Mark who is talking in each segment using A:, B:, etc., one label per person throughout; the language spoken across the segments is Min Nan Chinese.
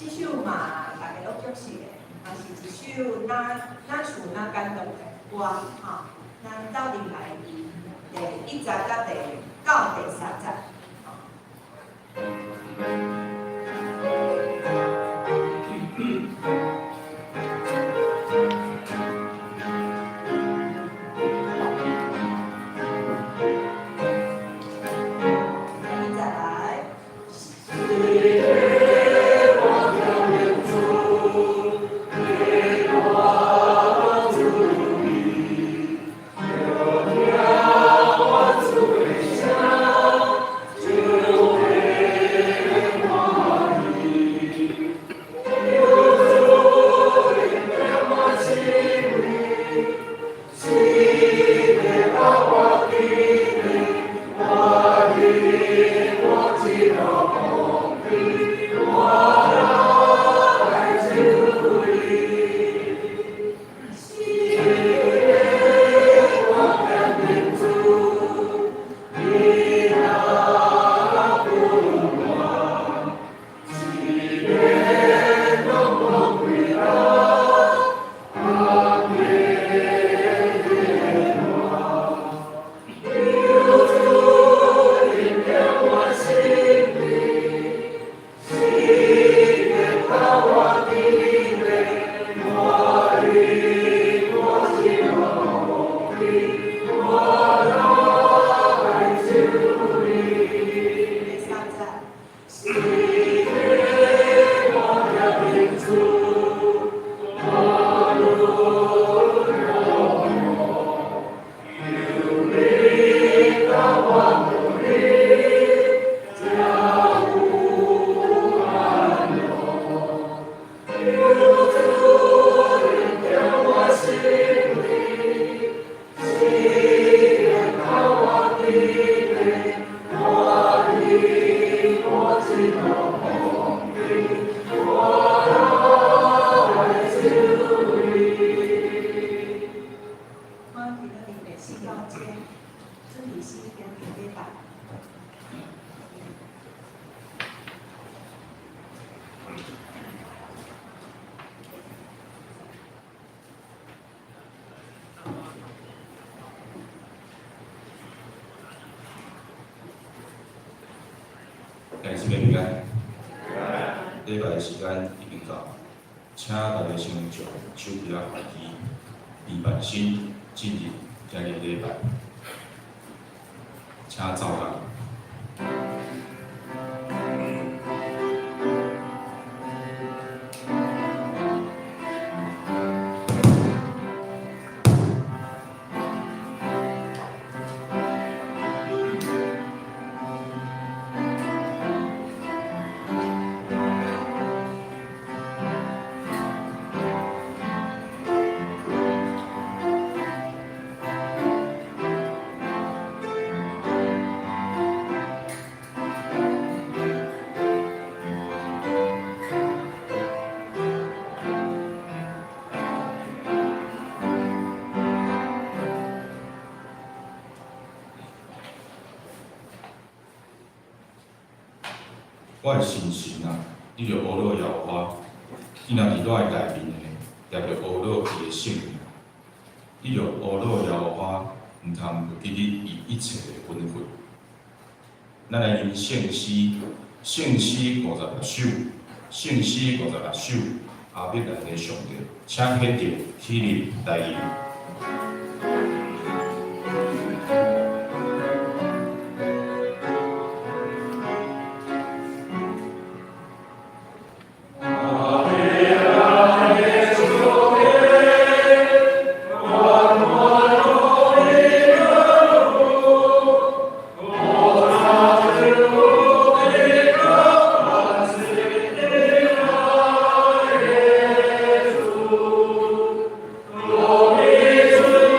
A: 這首嘛，大家攏足熟的，嘛是一首若若像若感動的歌吼。咱鬥陣來第一節甲第到第三節。第一節來。第三節。我今仔日第四九節，準備死行禮拜。
B: 感謝平安。禮拜的時間已經到，請大家先將手機仔關機，預備心進入今日禮拜，請奏樂。我的心神啊，你著呵咾耶和華，伊若佇我的內面的，念著呵咾伊的聖名。你著呵咾耶和華，毋通袂記得伊一切的恩惠。咱來吟聖詩，聖詩56首，聖詩56首，亞伯蘭的上帝，請顯定起立來吟。
C: Amen.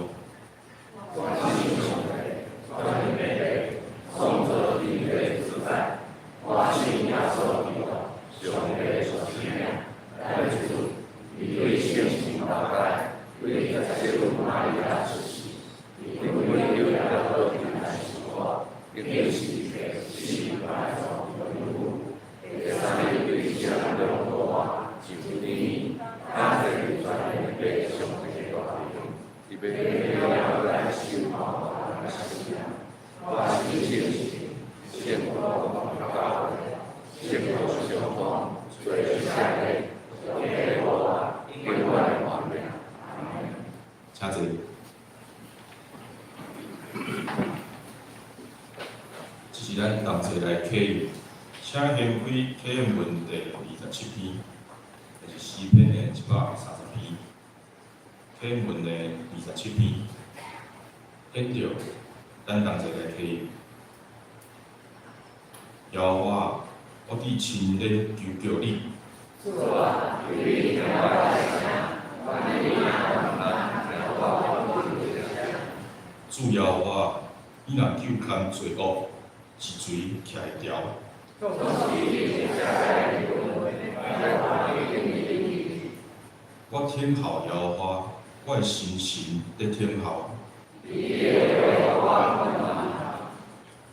B: 禱。
C: 我信上帝，全能的父，創造天地的主宰。我信耶穌基督，上帝的獨生子，咱的主，伊對聖神投胎，對十聖瑪利亞出世，釘喺彼拉多頂來受苦，釘十字架，死埋葬，第三日對死人中復活，上天，安坐佇全能的父上帝的大能，佇彼來審判活人佮死人。我信聖神，聖徒共教會，聖徒相通，罪赦免，肉體復活，永遠的活命。阿們。
B: 請坐。這是咱同齊來啟用，請掀開啟用文第27篇，就是詩篇的130篇。啟用文的二十七篇，現著咱同齊來啟用。耶和華，我佇親熱求叫你。
C: 主啊，求你聽我的聲，願你名平安，聽我呼求的聲。
B: 主耶和華，你若究勘罪惡，是誰徛會牢？我等候耶和華，我的心神咧等候。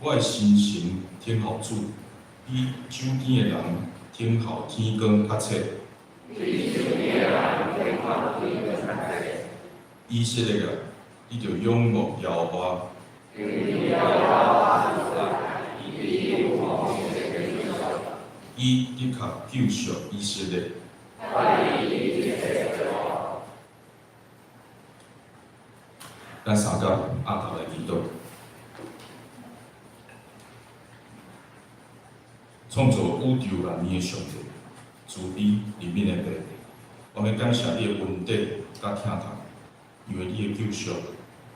B: 我的心神等候主，比酒甜的人等候天光較切。以色列啊，你著仰望耶和華。伊的確救贖以色列。咱三甲阿頭來祈禱。創造宇宙萬物的上帝，慈悲憐憫的父，我欲感謝你的恩典佮疼痛，因為你的救贖，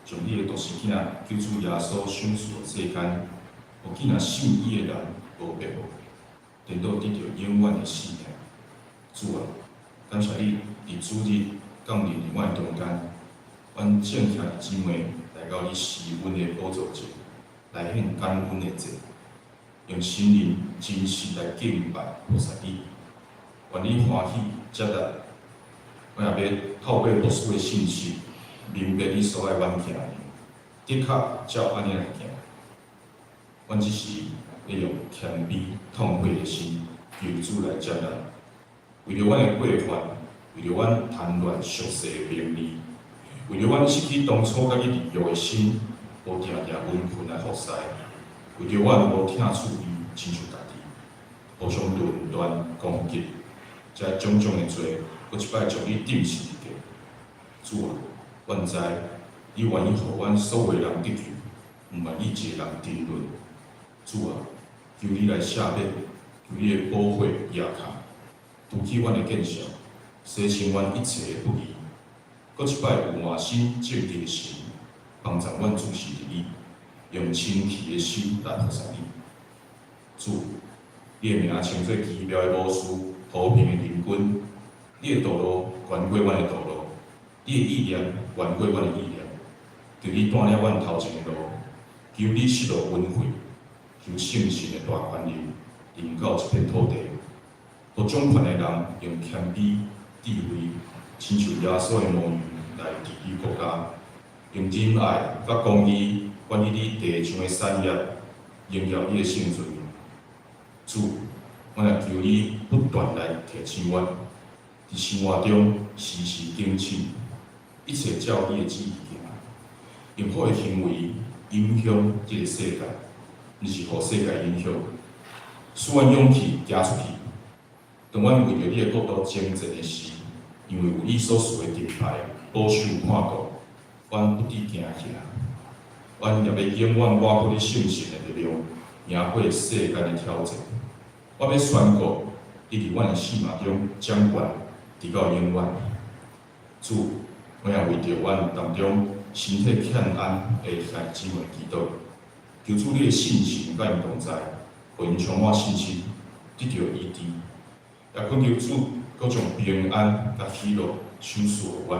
B: 將你的獨生囝救主耶穌賞賜予世間，予囝若信伊的人無滅亡，顛倒得著永遠的生命。主啊，感謝你佇主日降臨佇阮的中間，阮眾兄弟姊妹來到你施恩的寶座前，來獻感恩的祭。用心靈真實來敬拜服侍你，願你歡喜接納。我也欲透過牧師的信息，明白你所愛阮行的，的確照按呢來行。阮只是欲用謙卑痛悔的心，求主來接納。為著阮的過犯，為著阮貪戀俗世的名利，為著阮失去當初佮你立約的心，無定定溫存來服侍。為著阮無疼惜伊，親像家己，互相論斷攻擊，這種種的罪，閣一擺將你釘十字架。主啊，阮知你願意予阮所有的人得救，毋願意一个人沉淪。主啊，求你來赦免，求你的寶血額卡，除去阮的見笑，洗清阮一切的不義。閣一擺有滿心正直的心，幫助阮注視著你。用清氣的心來服侍你，主，你的名稱做奇妙的巫師，和平的領軍。你的道路懸過阮的道路，你的意念懸過阮的意念。求你帶領阮頭前的路，求你釋落恩惠，求聖神的大權能臨到這片土地，予掌權的人用謙卑、智慧，親像耶穌的模樣來治理國家，用仁愛佮公義。管理你地上的產業，榮耀你的聖尊。主，我也求你不斷來提醒阮，佇生活中時時警醒，一切照你的旨意行，用好的行為影響這个世界，毋是予世界影響。賜阮勇氣行出去。當阮為著你的國度征戰的時，因為有你所賜的盾牌保守看顧，阮不致驚嚇。阮也欲永遠倚靠你聖神的力量，贏過世間的挑戰。我欲宣告，你佇阮的生命中掌權，直到永遠。主，我也為著阮當中身體欠安的兄弟姊妹祈禱，求主你的聖神佮𪜶同在，予𪜶充滿信心，得著醫治。也懇求主閣將平安佮喜樂賞賜予阮。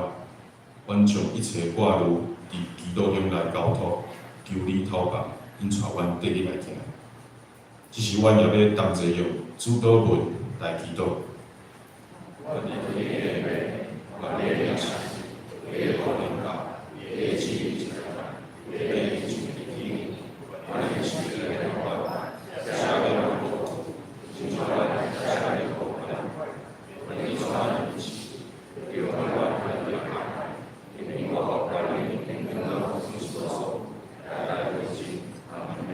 B: 阮將一切掛慮佇基督中來交託，求你透放，引帶阮綴日來行。這時，阮也欲同齊用主禱文來祈禱。阮佇天的父，願你的名聖，你的國臨到，你的旨意成就，你的意像佇天，按呢是佇地共款。寫欲阮無，請阮寫欲無款，你帶阮入試，叫阮脫離惡，因我權柄榮耀攏屬代代永久。阿門。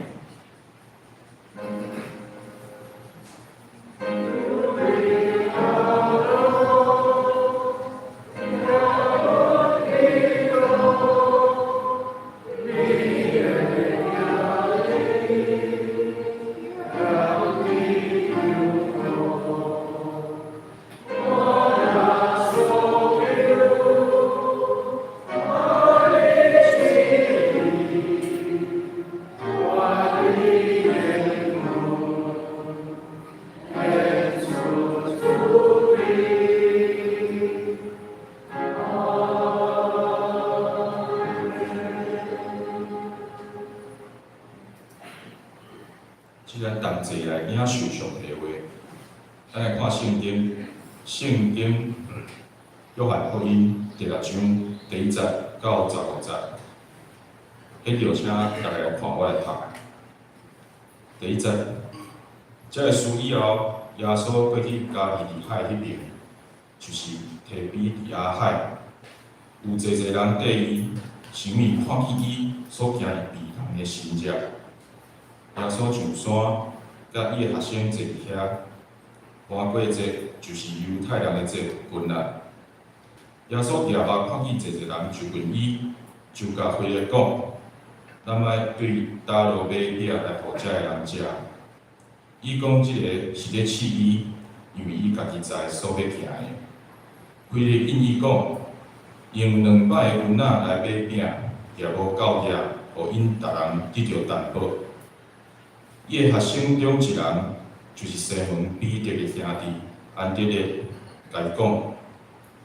B: 這咱同齊來領受上帝話，咱來看聖經，聖經約翰福音第六章第一節到15節。彼就請大家來看我來讀。第一節，這个事以後，耶穌過去加利利海彼爿，就是提比利亞海，有濟濟人綴伊，是因為看見伊所行醫病人的神跡。耶穌上山，佮伊的學生坐佇遐。逾過節就是猶太人的節近啦。耶穌舉目看見濟濟人就近伊，就共腓力講：咱愛對佗落買餅來予遮的人食。伊講這个是咧試伊，因為伊家己知所欲行的。腓力應伊講：用200个銀仔來買餅，也無夠額，予𪜶逐人得著淡薄。伊的學生中一人，就是西門彼得的兄弟安德烈，共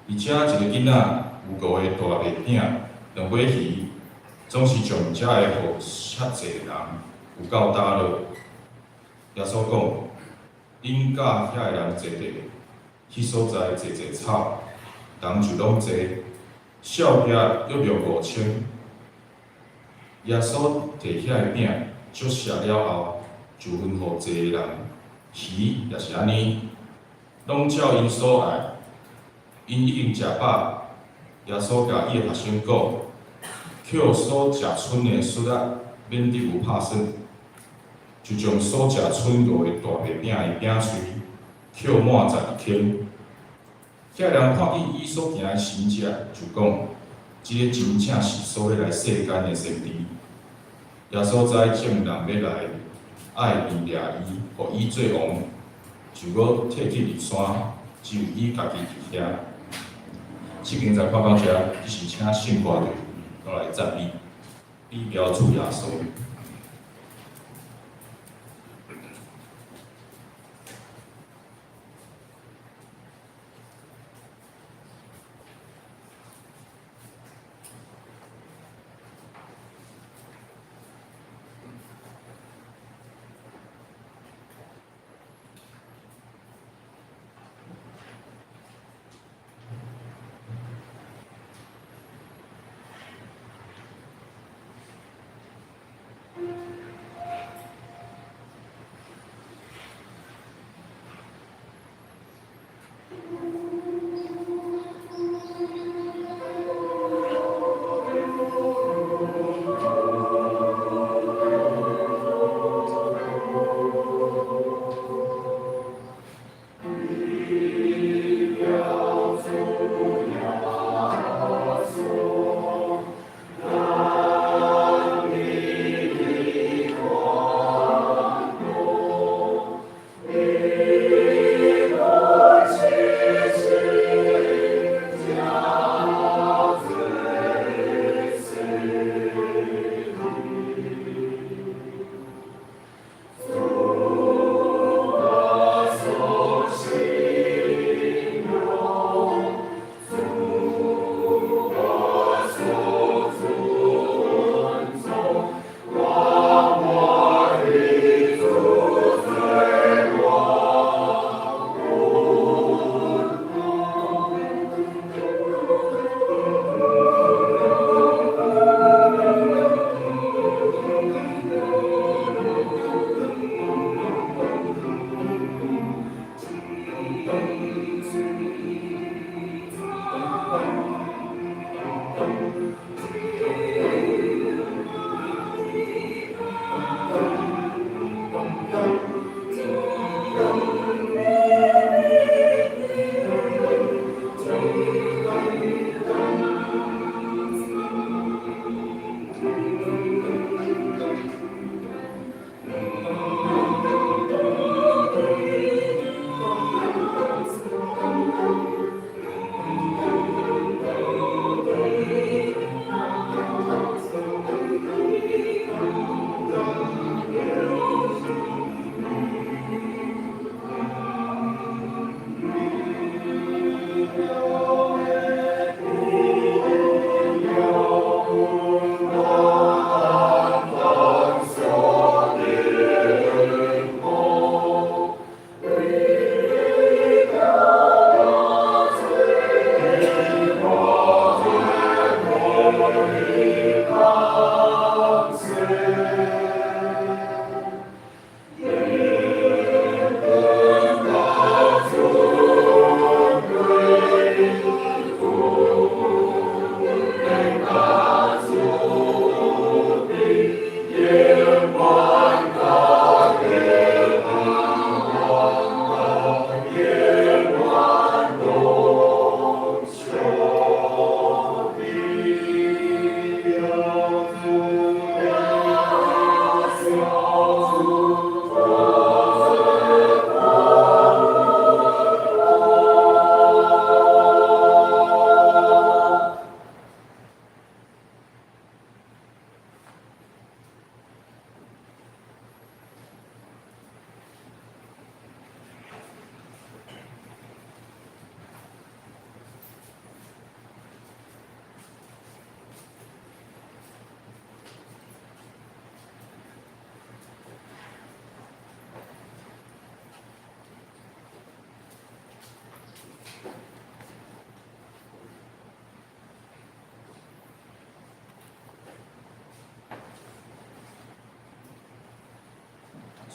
B: 伊講：佇遮一个囡仔有五个大麥餅，兩尾魚，總是將遮个予遮濟人，有夠膽囉。耶穌講：恁教遐个人坐低，彼所在濟濟草，人就攏坐，數額約莫5000。耶穌提遐个餅，祝謝了後，就分予坐的人，魚也是按呢，攏照𪜶所愛。𪜶已經食飽，耶穌共伊的學生講：抾所食賰的屑仔，免得有拍散。就將所食賰五個大麥餅的餅碎，抾滿12坑。遐人看見伊所行的神跡，就講：這个真正是所欲來世間的先知。耶穌知眾人欲來愛掠伊，予伊做王，就閣退去入山，只有伊家己佇遐。這經節看到遮，這是請聖歌隊攏來讚美，以標主耶穌。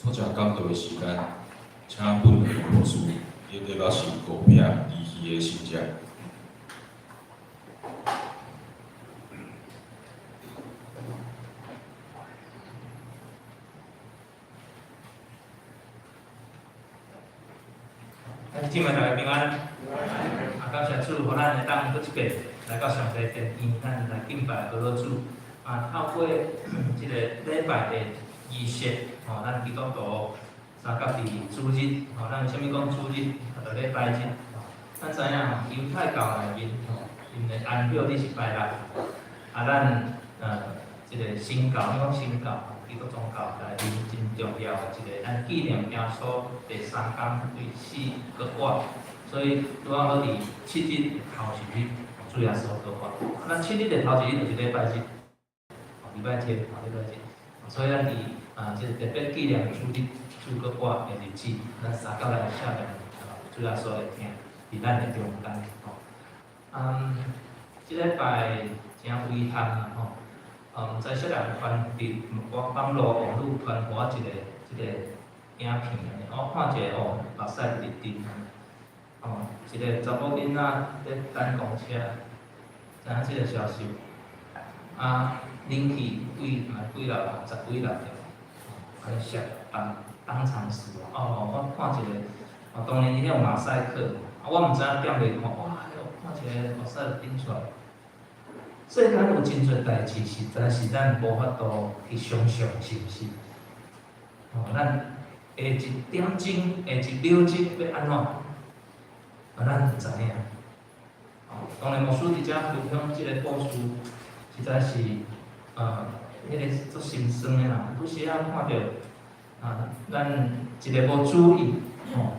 B: 所食講道的時間，請本堂牧師，伊的題目是五餅二魚的神蹟。
D: 弟兄姊妹大家平安。啊，感謝主，予咱會當閣一遍來到上帝殿前，咱來敬拜阿羅主。啊，透過這個禮拜的儀式，吼，咱基督徒三角佇主日，吼，咱為啥物講主日？啊，就禮拜日，吼，咱知影吼，猶太教內面，吼，𪜶的安息日是拜六，啊，咱這個新教，咱講新教，基督宗教內面真重要的一個，咱紀念耶穌第三工對死復活，所以拄仔好佇七日的頭一日，主耶穌復活。咱七日的頭一日就是禮拜日，禮拜天，禮拜日。所以咱佇啊，這個特別紀念主日主復活的日子，咱三角來下面主耶穌的疼佇咱的中間，吼。嗯，這禮拜誠遺憾啦，吼。毋知啥人傳佇網網路網路傳予我一個這個影片按呢，我看一下哦，目屎直直滴按呢。哦，一個查某囡仔咧等公車，知影這個消息無？啊，冷氣幾嘛幾落啊，十幾落著，按呢摔當當場死亡。哦，我看一個，哦，當然伊彼有馬賽克，啊，我毋知影點袂看，哇，看一個目屎就頂出來。世間有真濟代誌，實在是咱無法度去想像，是毋是？哦，咱下一點鐘、下一秒鐘欲按怎？啊，咱毋知影。哦，當然牧師佇遮分享這個故事，實在是，彼個足心酸的啦。有時仔看著，啊，咱一个無注意，吼，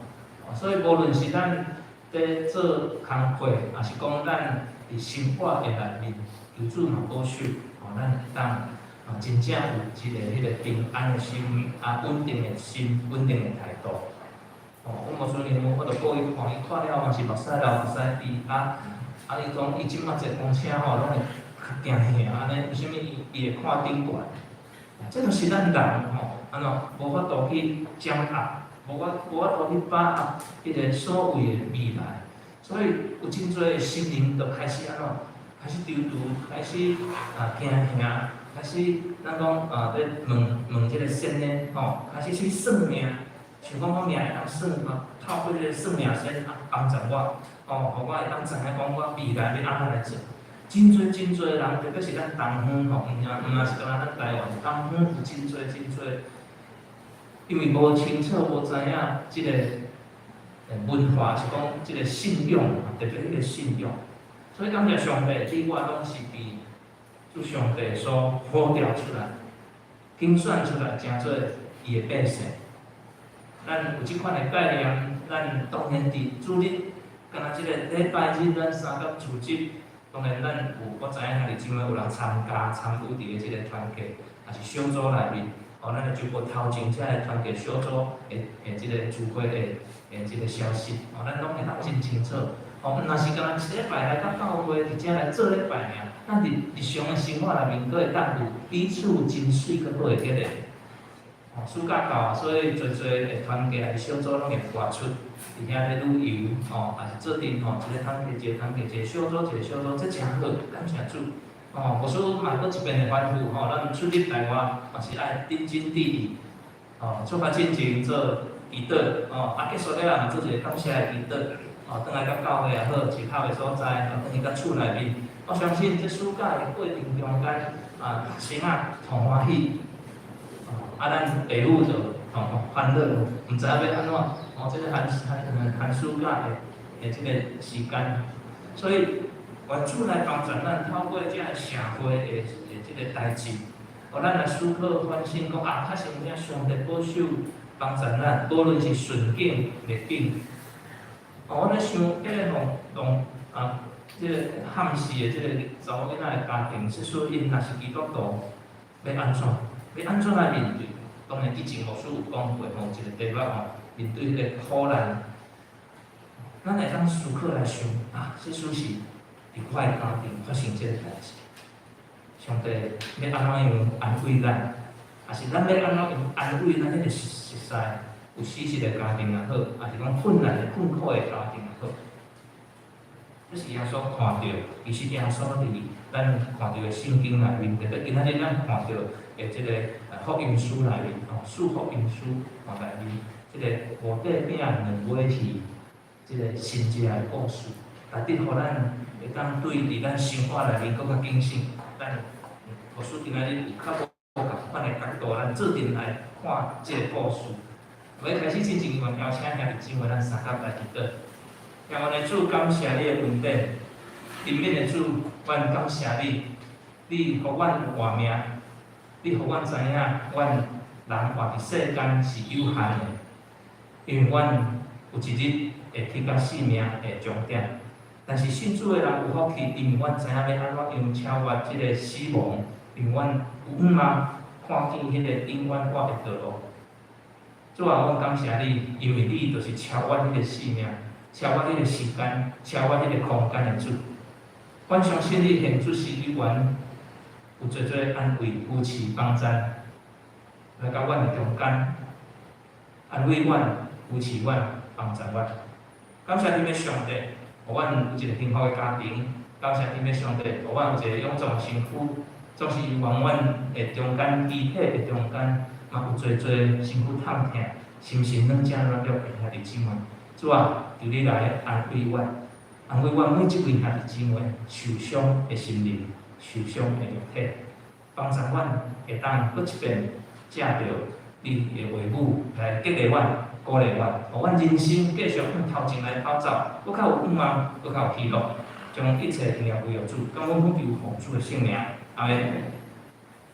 D: 所以無論是咱佇做工課，抑是講咱佇生活的內面，求主嘛保守，吼，咱會當啊真正有一個彼個平安的心，啊穩定的心，穩定的態度。吼，阮牧師娘，我就過去看，伊看了嘛是目屎流目屎滴，啊啊！伊講伊這馬坐公車吼，攏會較驚嚇按呢，為啥物伊伊會看頂懸？這就是咱人吼，按怎無法度去掌握，無法度去把握彼個所謂的未來，所以有真濟心靈就開始按怎，開始躊躇，開始啊驚嚇，開始咱講啊咧問問這個仙呢吼，開始去算命，想講我命會當算啊，透過這個算命仙啊幫助我，吼，予我會當知影講我未來欲按怎來做。真濟真濟人，特別是咱東方吼，毋毋是干焦咱台灣，東方有真濟真濟，因為無清楚、無知影這個文化，是講這個信仰，特別彼個信仰。所以感謝上帝，你我攏是被主上帝所呼召出來、揀選出來，成做伊的百姓。咱有這款的概念，咱當然佇主日，敢若這個禮拜日，咱三工主日。當然，咱有我知影兄弟姊妹有人參加參與佇个這個團契，抑是小組內面，哦，咱的就無頭前遮个團契小組的的這個聚會的的這個消息，哦，咱攏會當真清楚。哦，毋若是干焦一禮拜來到教會，佇遮來做禮拜爾，咱佇日常的生活內面，閣會當有彼此真媠，閣閣會結連。哦，暑假到啊，所以濟濟的團契抑是小組攏會外出，佇遐咧旅遊，吼，抑是做陣吼，一個團契一個團契，一個小組一個小組，這誠好，感謝主。哦，牧師嘛閣一遍的吩咐，吼，咱出入內外嘛是愛認真注意，吼，出發進前做祈禱，吼，啊結束了嘛做一個感謝的祈禱，吼，轉來到教會也好，集合的所在，啊，轉去到厝內面，我相信這暑假的過程中間，啊，學生仔同歡喜。啊，咱父母就吼煩惱，毋知影欲按怎，吼，這個寒寒寒暑假的的這個時間，所以願主來幫助咱，透過這个社會的的這個代誌，予咱來思考反省，講啊，確實有影上帝保守幫助咱，無論是順境逆境。哦，我咧想，彼個吼，農啊，這個漢氏的這個查某囡仔的家庭，說𪜶若是基督徒，欲按怎？欲按怎來面對？當然，以前牧師有講過吼，一個題目吼，面對彼個苦難，咱會當思考來想啊，這事是佇我的家庭發生這個代誌，上帝欲按怎樣安慰咱？抑是咱欲按怎安慰咱彼个熟似有死屍的家庭也好，抑是講困難的困苦的家庭也好，這是耶穌看著，其實耶穌佇咱看著的聖經內面，特別今仔日咱看著的這个福音書內面，吼，四福音書吼內面，這个五塊餅兩尾魚，這个神蹟的故事，來得予咱會當對佇咱生活內面閣較警醒。咱或許今仔日有較無仝款的角度，咱做陣來看這个故事。欲開始進前，我邀請兄弟姊妹咱相佮來祈禱。天父的主，感謝你的恩典，憐憫的主，阮感謝你，你予阮有活命，你予阮知影，阮人活佇世間是有限的，因為阮有一日會去到生命的終點。但是信主的人有福氣，因為阮知影欲按怎樣超越這个死亡，因為阮有向望看見彼个永遠活的道路。主啊，阮感謝你，因為你就是超越彼个生命，超越彼个時間，超越彼个空間的主。阮相信你現出時猶原有濟濟安慰、扶持、幫贊，來到阮的中間，安慰阮、扶持阮、幫贊阮。感謝天的上帝，予阮有一个幸福的家庭。感謝天的上帝，予阮有一個勇壯的身軀，總是猶原阮的中間，肢體的中間，嘛有濟濟身軀痛疼，心神攏正軟弱的兄弟姊妹。主啊，求你來安慰阮，安慰阮每一位兄弟姊妹受傷的心靈、受傷的肉體，幫助阮會當閣一遍藉著你的話語來激勵阮、鼓勵阮，予阮人生繼續向頭前來跑走，閣較有向望，閣較有喜樂，將一切榮耀歸予主，感恩奉求奉主的聖名，阿們。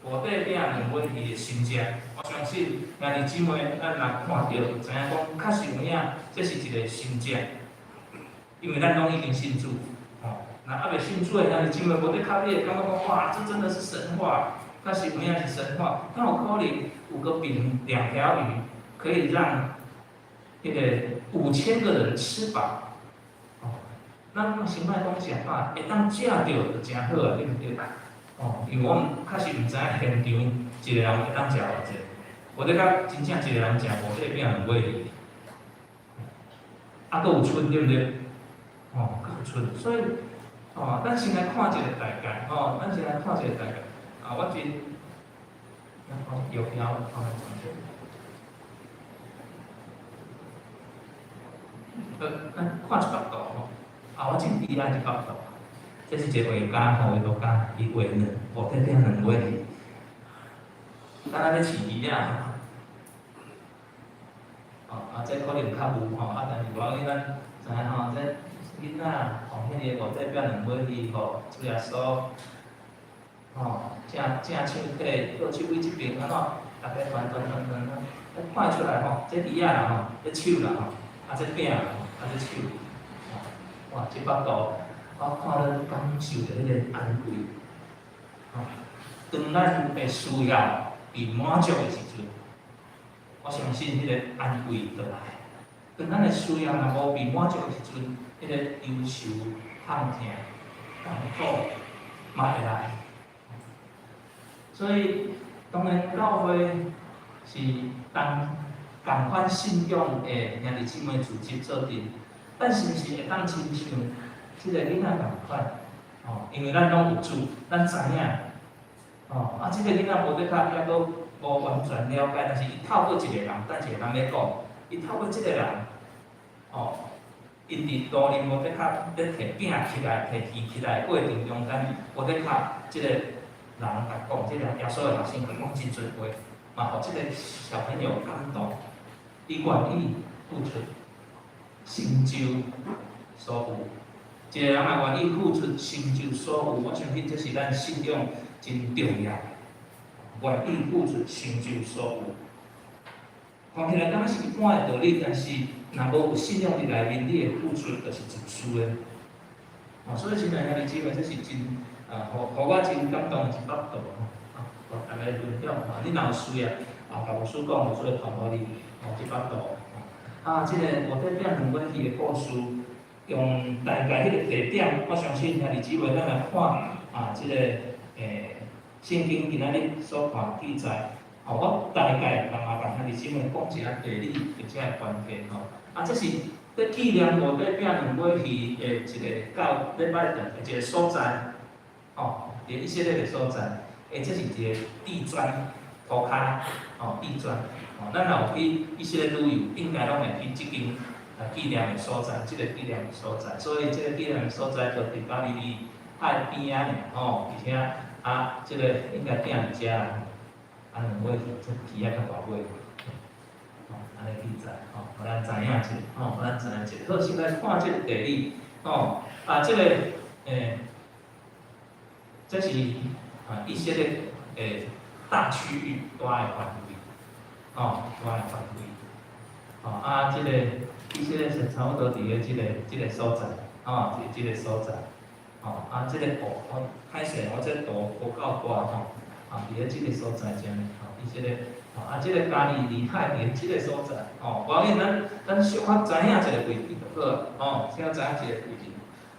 D: 五塊餅兩尾魚的神蹟，我相信兄弟姊妹，咱若看著，知影講確實有影，這是一个神蹟，因為咱攏已經信主，吼，若猶未信主的兄弟姊妹，無得較你會感覺講，哇，這真的是神話，確實有影是神話，哪有可能五個餅兩條魚可以讓彼个5000個人吃飽？哦，咱先莫講食飽，會當食著就誠好啊，對毋對？哦，因為我確實毋知影現場一個人會當食偌濟，無得較真正一個人食五塊餅兩尾魚，啊，閣有賰對毋對？哦，閣有賰，所以，哦，咱先來看一个大概，吼，咱先來看一个大概。啊，我真，哦，藥標放來中間。好，咱看一幅圖吼，啊，我真喜愛這幅圖。這是一个畫家吼，畫圖家，伊畫五塊餅兩尾魚，敢若咧飼魚仔。哦，啊，這可能較有吼，啊，但是無要緊，咱知影吼，這囡仔吼，彼个五塊餅兩尾魚吼，主耶穌，吼，正正手提左手位這爿按怎，逐家團團團團團，看會出來吼，這魚仔啦吼，這手啦吼，啊這餅啦吼，啊這手，吼，哇，這幅圖。我看了感受著彼个安慰，吼，當咱的需要被滿足的時陣，我相信彼个安慰就來。當咱的需要若無被滿足的時陣，彼个憂愁、痛疼、困苦嘛會來。所以，當然教會是當仝款信仰的兄弟姊妹組織做陣，咱是毋是會當親像這个囡仔仝款？哦，因為咱攏有主，咱知影。哦，啊，這个囡仔無得較猶閣無完全了解，但是伊透過一个人，等一个人咧講，伊透過這个人，哦，伊佇路面無得較咧提餅起來、提魚起來的過程中間，無得較這个人共講，這个耶穌的學生共講真濟話，嘛予這个小朋友感動，伊願意付出，成就所有。一个人若願意付出成就所有，我相信這是咱信仰真重要的。願意付出成就所有，看起來敢若是一般的道理，但是若無有信仰佇內面，你的付出就是自私的。哦，所以親愛兄弟姊妹，這是真啊，予我真感動的一幅圖吼。啊，予大家分享吼。你若有需要，啊，共牧師講，牧師會傳予你。哦，這幅圖。啊，這個五塊餅兩尾魚的故事，用大概彼个地點，我相信兄弟姊妹咱來看啊，這个聖經今仔日所看記載，吼，我大概慢慢共兄弟姊妹講一下地理或者的關係吼。啊，這是咧紀念五塊餅兩尾魚的一个到禮拜堂的一个所在，吼，佇以色列的所在。欸，這是一个地磚塗跤，吼，地磚。吼，咱若有去以色列旅遊，應該攏會去這間啊紀念的所在，這个紀念的所在。所以這个紀念的所在就佇加利利海邊仔爾吼，而且啊，這个應該碇佇遮啦。啊，兩尾魚，這魚仔較大尾，吼，按呢記載，吼，予咱知影一下，吼，予咱知影一下。好，先來看這个地理，吼，啊，這个，欸，這是啊以色列的大區域大的範圍，吼，大的範圍，吼，啊，這个以色列是差不多佇咧這个所在，吼，佇這个所在，吼，啊，這个湖，我歹勢，我這個圖無夠大吼。啊，佇咧這个所在遮，吼，以色列，吼，啊，這个加利利海佇咧這个所在，吼，無要緊，咱小可知影一个位置就好，吼，小可知影一個位置。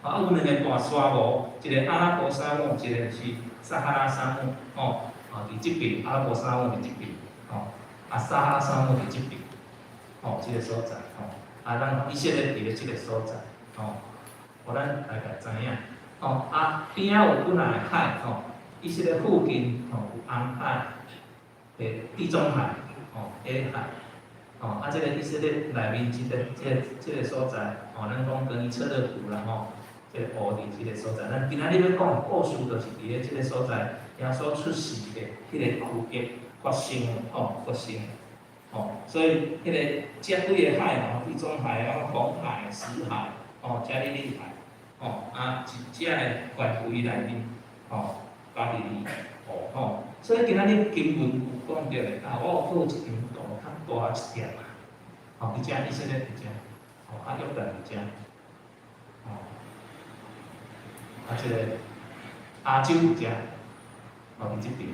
D: 啊，有兩个大沙漠，一个阿拉伯沙漠，一个是撒哈拉沙漠，吼，啊，佇這邊阿拉伯沙漠佇這邊，吼，啊，撒哈拉沙漠佇這邊，吼，這个所在，吼，啊，咱以色列佇咧這个所在，吼，予咱大概知影，吼，啊，邊仔有幾若个海，吼。以色列附近吼有紅海、地中海、吼黑海，吼啊，這个以色列內面這個所在，吼，咱講羹尼策勒湖啦吼，這個湖佇這个所在。咱今仔日欲講的故事，就是佇咧這个所在，耶穌出世的彼個區域發生的，吼發生的，吼，所以彼個這幾个海吼，地中海啊、紅海、死海、吼加利利海，吼啊，佇這个範圍內面，吼。加利利湖吼，所以今仔日經文有講著的啊，我有閣有一張圖較大一點啊，吼，佇遮以色列佇遮，吼，啊約旦佇遮，吼，啊這個亞洲佇遮，吼佇這邊，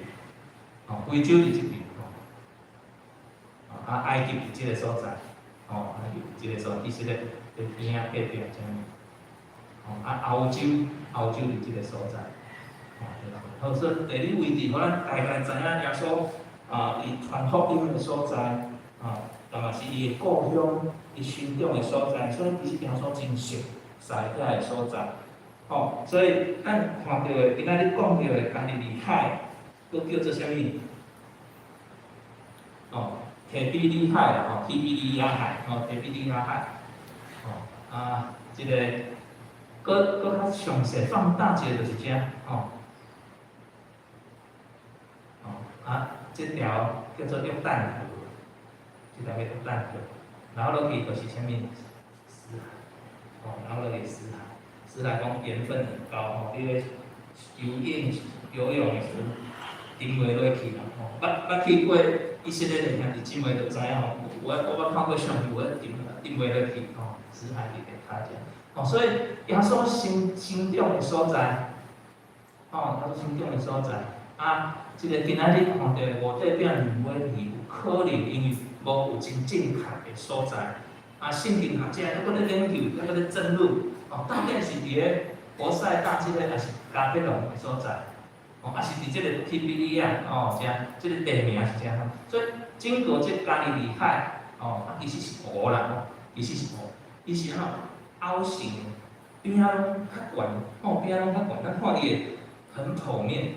D: 吼，非洲佇這邊，吼，啊埃及佇這个所在，吼，埃及佇這个所在，以色列佇邊仔隔壁遮，吼，啊歐洲，歐洲佇這个所在。好，所以地理位置，予咱大概知影耶穌啊，伊傳福音的所在，啊，同嘛是伊的故鄉，伊生長的所在，所以其實耶穌真熟悉遐个所在，吼，所以咱看著的，今仔日講著的加利利海，閣叫做啥物？哦，提比哩海啦，吼，提比哩亞海，吼，提比哩亞海，吼，啊，這个，閣較詳細放大一下就是遮，吼。啊，這條叫做約旦河，這條叫約旦河，然後落去就是啥物？死海，哦，然後落去死海，死海講鹽分很高吼，你咧游泳游泳的時陣，沉袂落去啦吼。捌去過以色列的兄弟姊妹就知影吼，有我捌看過相片，有咧沉沉袂落去吼，死海佇下跤遮。哦，所以耶穌生長的所在，吼，耶穌生長的所在，啊。這个今仔日看著五塊餅兩尾魚，有可能因為無有真正確的所在，啊，聖經學者猶閣咧研究，猶閣咧爭論，哦，到底是佇咧伯賽大這个，抑是迦百農的所在，哦，抑是佇這个提比哩亞，哦，遮這个地名是遮吼，所以整個這加利利海，哦，啊，其實是湖啦，吼，其實是湖，伊是按怎凹形的，邊仔攏較懸，吼，邊仔攏較懸，咱看伊會很剖面。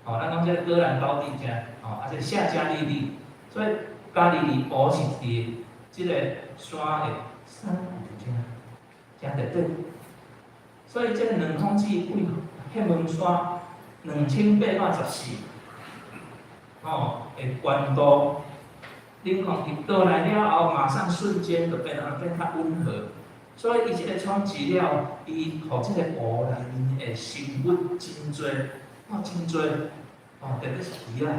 D: 吼，咱講這個戈蘭高地遮，吼，啊，這個下加利利，所以加利利湖是佇這個山的山谷遮，遮內底。所以這2公尺為歇門山2814，吼的懸度，冷空氣倒來了後，馬上瞬間就變啊變較溫和。所以伊這個衝擊了，伊予這個湖內面的生物真濟。哦，真濟，哦，特別是魚仔，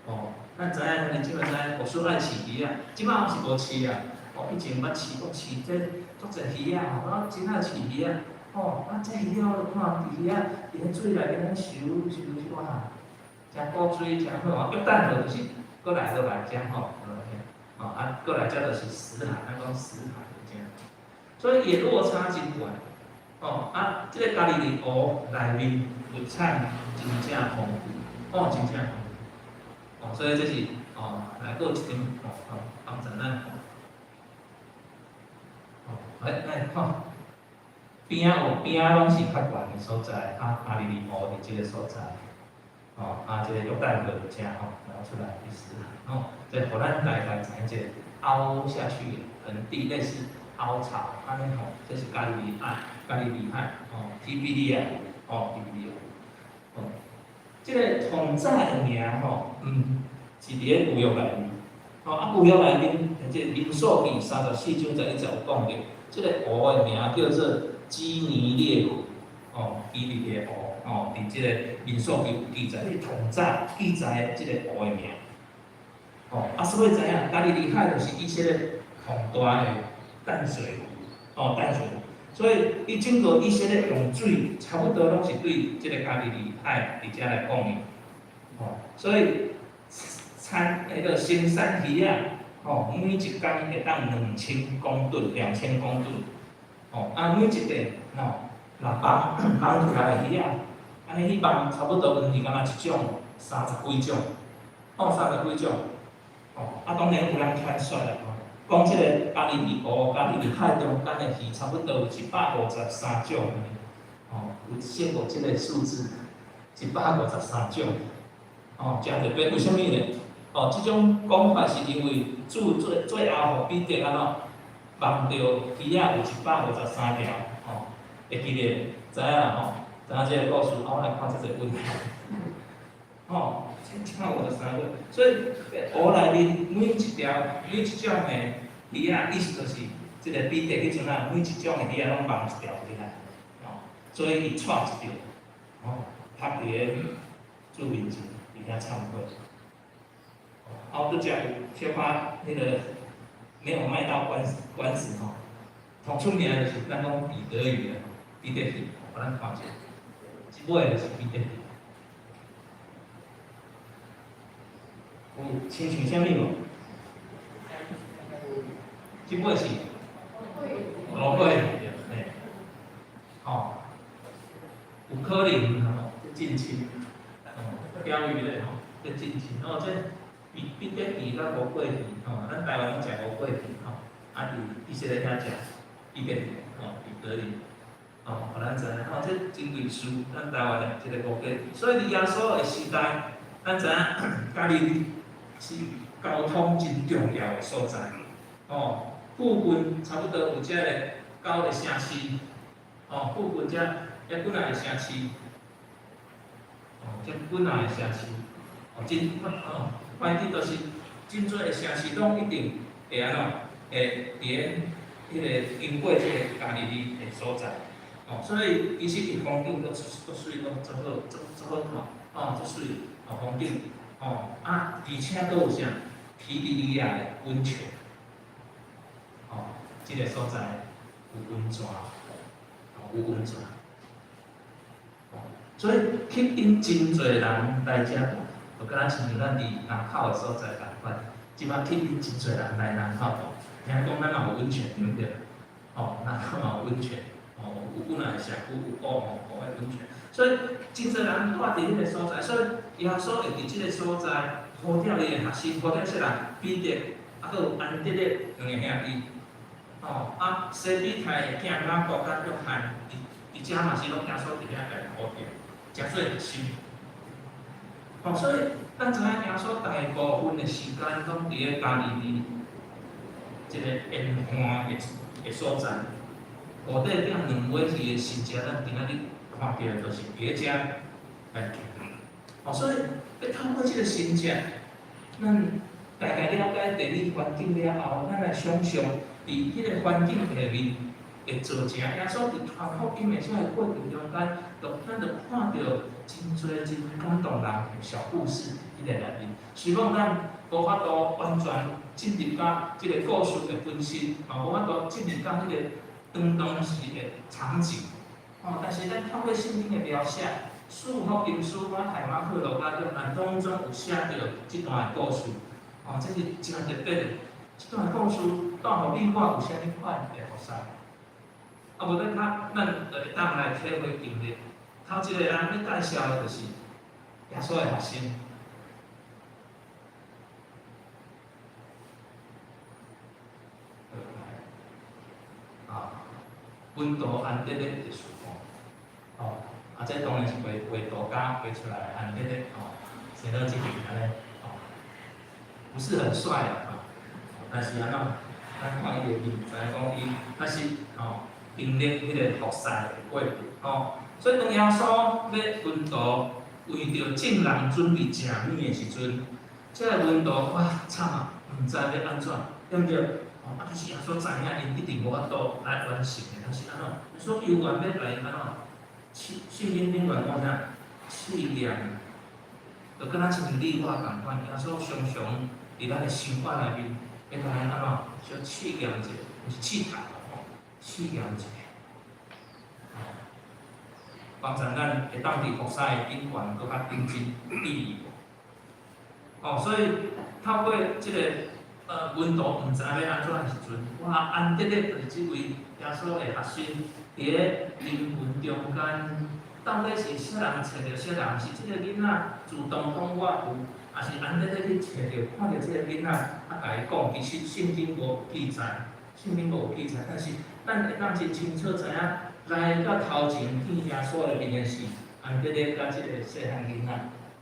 D: 哦，咱知影，你這擺知影，牧師愛飼魚仔，這擺我是無飼啊，哦，以前捌飼過飼這足濟魚仔吼，我真愛飼魚仔，吼，啊，這魚仔我就看佇遐，佇咧水內面咧游游游哇，誠古錐，誠好，約旦河就是閣來落來遮吼，哦，啊，閣來遮就是死海，咱講死海遮，所以伊的落差真懸，哦，啊，這個加利利湖內面物產真正豐富，哦，真正豐富，哦，所以這是哦，來閣有一點哦，幫助咱。哦，來來看，邊仔有邊仔攏是較懸的所在，啊，加利利湖佇這个所在，哦，啊，這个約旦河遮吼流出來意思，哦，這予咱大概知影這个凹下去的盆地，類似凹槽，按呢吼，這是加利利海，加利利海，哦，提比利亞，哦，提比利亞，哦，這个同早的名吼，是佇咧舊約內面，哦，啊，舊約內面，這個民數記34章11節有講著，這个湖的名叫做基尼列湖，哦，基尼列湖，哦，佇這個民數記有記載，這是同早記載的這個湖的名，哦，啊，所以知影加利利海就是以色列上大的淡水湖，哦，淡水湖，所以伊整個以色列用水差不多攏是對這個加利利海佇遮來供應，哦，所以產彼个生產魚仔，吼，每一工會當兩千公噸，2000公噸，吼，啊，每一遍，吼，若網網起來的魚仔，按呢去網差不多黃魚敢若一種三十幾種，哦，三十幾種，哦，啊，當然有人傳說啦，吼，講這个加利利湖、加利利海中間的魚差不多有153種，吼，有寫過這个數字，一百五十三種，哦，誠特別，為啥物呢？哦，這種講法是因為主最最後予彼得按怎網著魚仔有153條，吼，會記得，知影啦吼？知影這个故事，啊，我來看這個問題，吼，153個，所以湖內面每一條、每一種的魚仔，意思就是這个彼得彼陣啊，每一種的魚仔攏網一條起來，吼，所以伊掣一條，吼，趴佇咧主面前，佇遐懺悔。啊，我拄才有小可彼个沒有賣到關子關子吼，上出名就是咱講彼得魚啊，彼得魚，予咱看者，這尾就是彼得魚。有親像啥物無？這尾是烏龜，嘿，吼，有可能吼，這近親，吼，鯛魚咧吼，這近親，哦，這彼彼得魚佮烏龜魚，吼，咱台灣攏食烏龜魚，吼，啊，佇以色列遐食彼得魚，吼，彼得魚，吼，予咱知影，吼，這真類似咱台灣的這个烏龜魚，所以佇耶穌的時代，咱知影加利利是交通真重要的所在，吼，附近差不多有這个九个城市，吼，附近遮遐幾若个城市，哦，這幾若个城市，哦，真哦，反正就是真濟个城市攏一定會按怎，會佇咧彼个經過這个加利利的所在，哦，所以其實伊風景都足媠，攏足好，足足好看，哦，足媠，哦，風景，哦，啊，而且閣有啥？提比哩亞的溫泉，哦，這个所在有溫泉，哦，有溫泉，哦，所以吸引真濟人來遮住，就敢若親像咱佇林口的所在仝款，這擺吸引真濟人來林口住。聽講咱嘛有溫泉，對毋對？哦，林口嘛有溫泉，哦，有幾若个社區有顧吼顧的溫泉，所以真濟人住佇彼个所在，所以耶穌會佇這个所在呼召伊的學生，呼召啥人？彼得，啊，閣有安德烈兩个兄弟，哦，啊，西庇太的囝雅各佮約翰，佇佇遮嘛是攏耶穌佇遐共呼召，誠做學生。哦，所以咱知影耶穌大部分的時間攏佇咧加利利這个沿岸的的所在。五塊餅兩尾魚的神跡，咱今仔日看著的就是佇咧遮來行。哦，所以欲透過這个神跡，咱大概了解地理環境了後，咱來想像佇彼个環境下面會造成耶穌佇傳福音的這个過程中間，就咱就看著真濟真感動人的小故事佇个內面。雖講咱無法度完全進入到這个故事的本身，嘛無法度進入到彼个當當時的場景，哦，但是咱透過聖經的描寫，四福音書馬太、馬可、路加、約翰當中有寫著這段的故事，哦，這是真特別的。這段故事帶予你我有啥物款的服侍？啊，無咱較咱就會當來體會經歷。頭一個人欲介紹的就是耶穌的學生，門徒安德烈的事奉。哦，啊，這當然是畫畫圖家畫出來安德烈哦，生到這邊按呢，哦，不是很帥啊，哦，但是按怎，咱看伊的面，知影講伊確實哦，經歷彼個服侍的過程，哦，所以當耶穌欲門徒為著眾人準備食物的時陣，這个門徒哇慘啊，毋知欲按怎，對毋對？哦，啊，但是耶穌知影𪜶一定無法度來完成的，但是按怎？耶穌猶原欲來按怎？試聖經頂懸講啥？試驗，就敢若親像你我仝款，耶穌常常佇咱的生活內面，會共咱按怎？小試驗者，毋是試探吼，試驗者。幫助咱會當佇服侍頂懸閣較認真注意。哦，所以透過這个門徒毋知欲按怎的時陣，哇，安德烈就是這位耶穌的學生，佇咧人群中間，到底是啥人揣著啥人？是這个囡仔主動講我有，抑是安德烈去揣著看著這个囡仔，啊，共伊講，其實聖經無記載，聖經無記載，但是咱會當真清楚知影，來到頭前見耶穌的面的是安德烈佮這个細漢囡仔，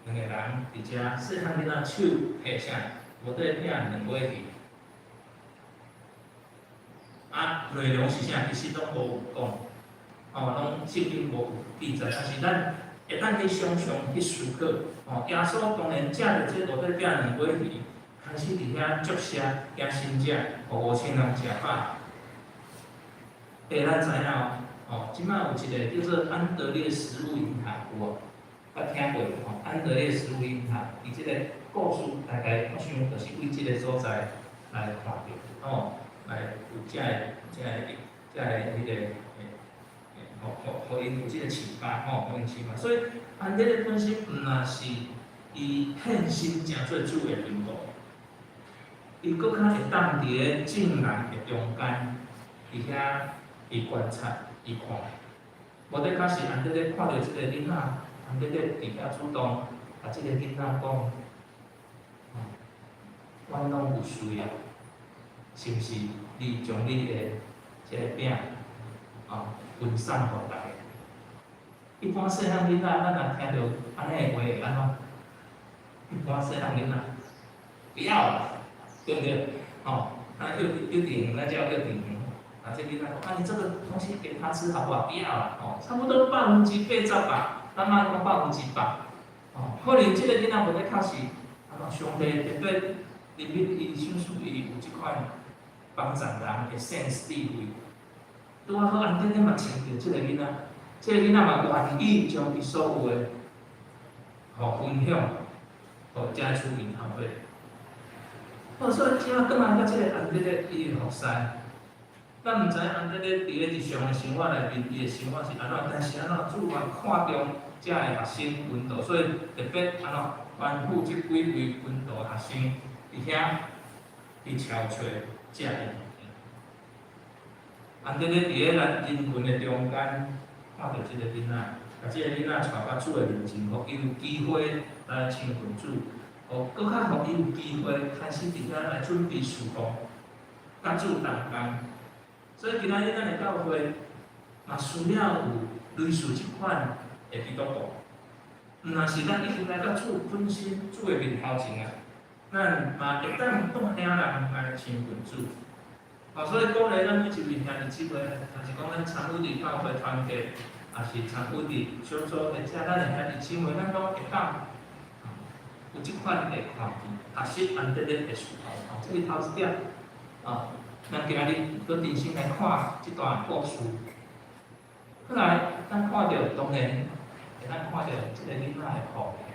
D: 兩個人佇遮，細漢囡仔手提啥？五塊餅兩尾魚。啊，內容是啥？其實攏無有講，哦，攏聖經無有記載，但是咱會當去想像去思考，哦，耶穌當然食著這五塊餅兩尾魚，開始佇遐祝謝加神跡，予5000人食飽。欸，咱知影哦，哦，這擺有一个叫做安德烈食物銀行，有無？捌聽過無？吼，安德烈食物銀行，伊這个故事大概我想就是為這个所在來看著，吼，來有這个、這个、這个彼个，欸，予𪜶有這个啟發，吼，予𪜶啟發。所以安德烈本身毋若是伊獻身成做主的門徒，伊閣較會當佇咧眾人的中間，佇遐伊觀察、伊看，無得較是安德烈看著這個囡仔，安德烈佇遐主動共這個囡仔講，阮攏有需要，是毋是？你將你的這个餅，哦，分送予大家。一般細漢囡仔，咱若聽著按呢的話會按怎？一般細漢囡仔，不要啦，對毋對？哦，啊幼幼稚園，咱叫幼稚園，啊這囡仔講，啊你這個東西給他吃好不好？不要啦，哦，差不多80%吧，咱莫講100%，哦，可能這個囡仔無咧較是，啊上帝特別入去伊想屬伊有這款幫助人的 sense 智慧，拄仔好安德烈嘛揣著這個囡仔，這個囡仔嘛願意將伊所有的，予分享，予遮出銀行會。哦，所以這擺轉來到這個安德烈伊的服侍，咱毋知影安德烈佇咧日常的生活內面，伊的生活是按怎，但是按怎主嘛看重遮个學生門徒，所以特別按怎吩咐這幾位門徒學生佇遐去敲揣食的物件。安德烈佇咧咱人群的中間，看著這個囡仔，共這個囡仔帶到主的面前，予伊有機會來親近主，予閣較予伊有機會開始佇遐來準備事奉，佮主同工。所以今仔日咱的教會嘛需要有類似這款的基督徒，毋若是咱已經來到主本身主的面頭前啊，咱嘛會當帶領人來親近主。哦，所以鼓勵咱每一位兄弟姊妹，若是講咱參與佇教會團契，抑是參與佇小組，或者咱的兄弟姊妹，咱攏會當有這款的看見，學習安德烈的事奉。哦，這是頭一點。啊，咱今日閣重新來看這段故事。過來，咱看著當然會當看著這個囡仔的奉獻。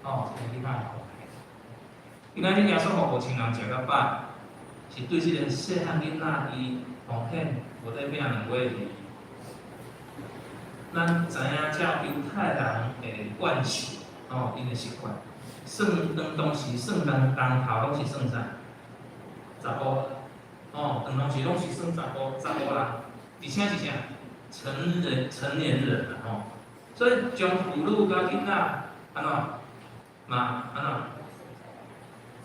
D: 哦，這個囡仔的奉獻。今仔日耶穌予5000人食較飽，是對這個細漢囡仔伊奉獻五塊餅兩尾魚。咱知影照猶太人的慣習，哦，𪜶的習慣，算當當時算人工頭攏是算啥？查埔，哦，當當時攏是算查埔，查埔人，而且是啥？成人成年人啦，吼，所以將婦女佮囡仔按怎嘛按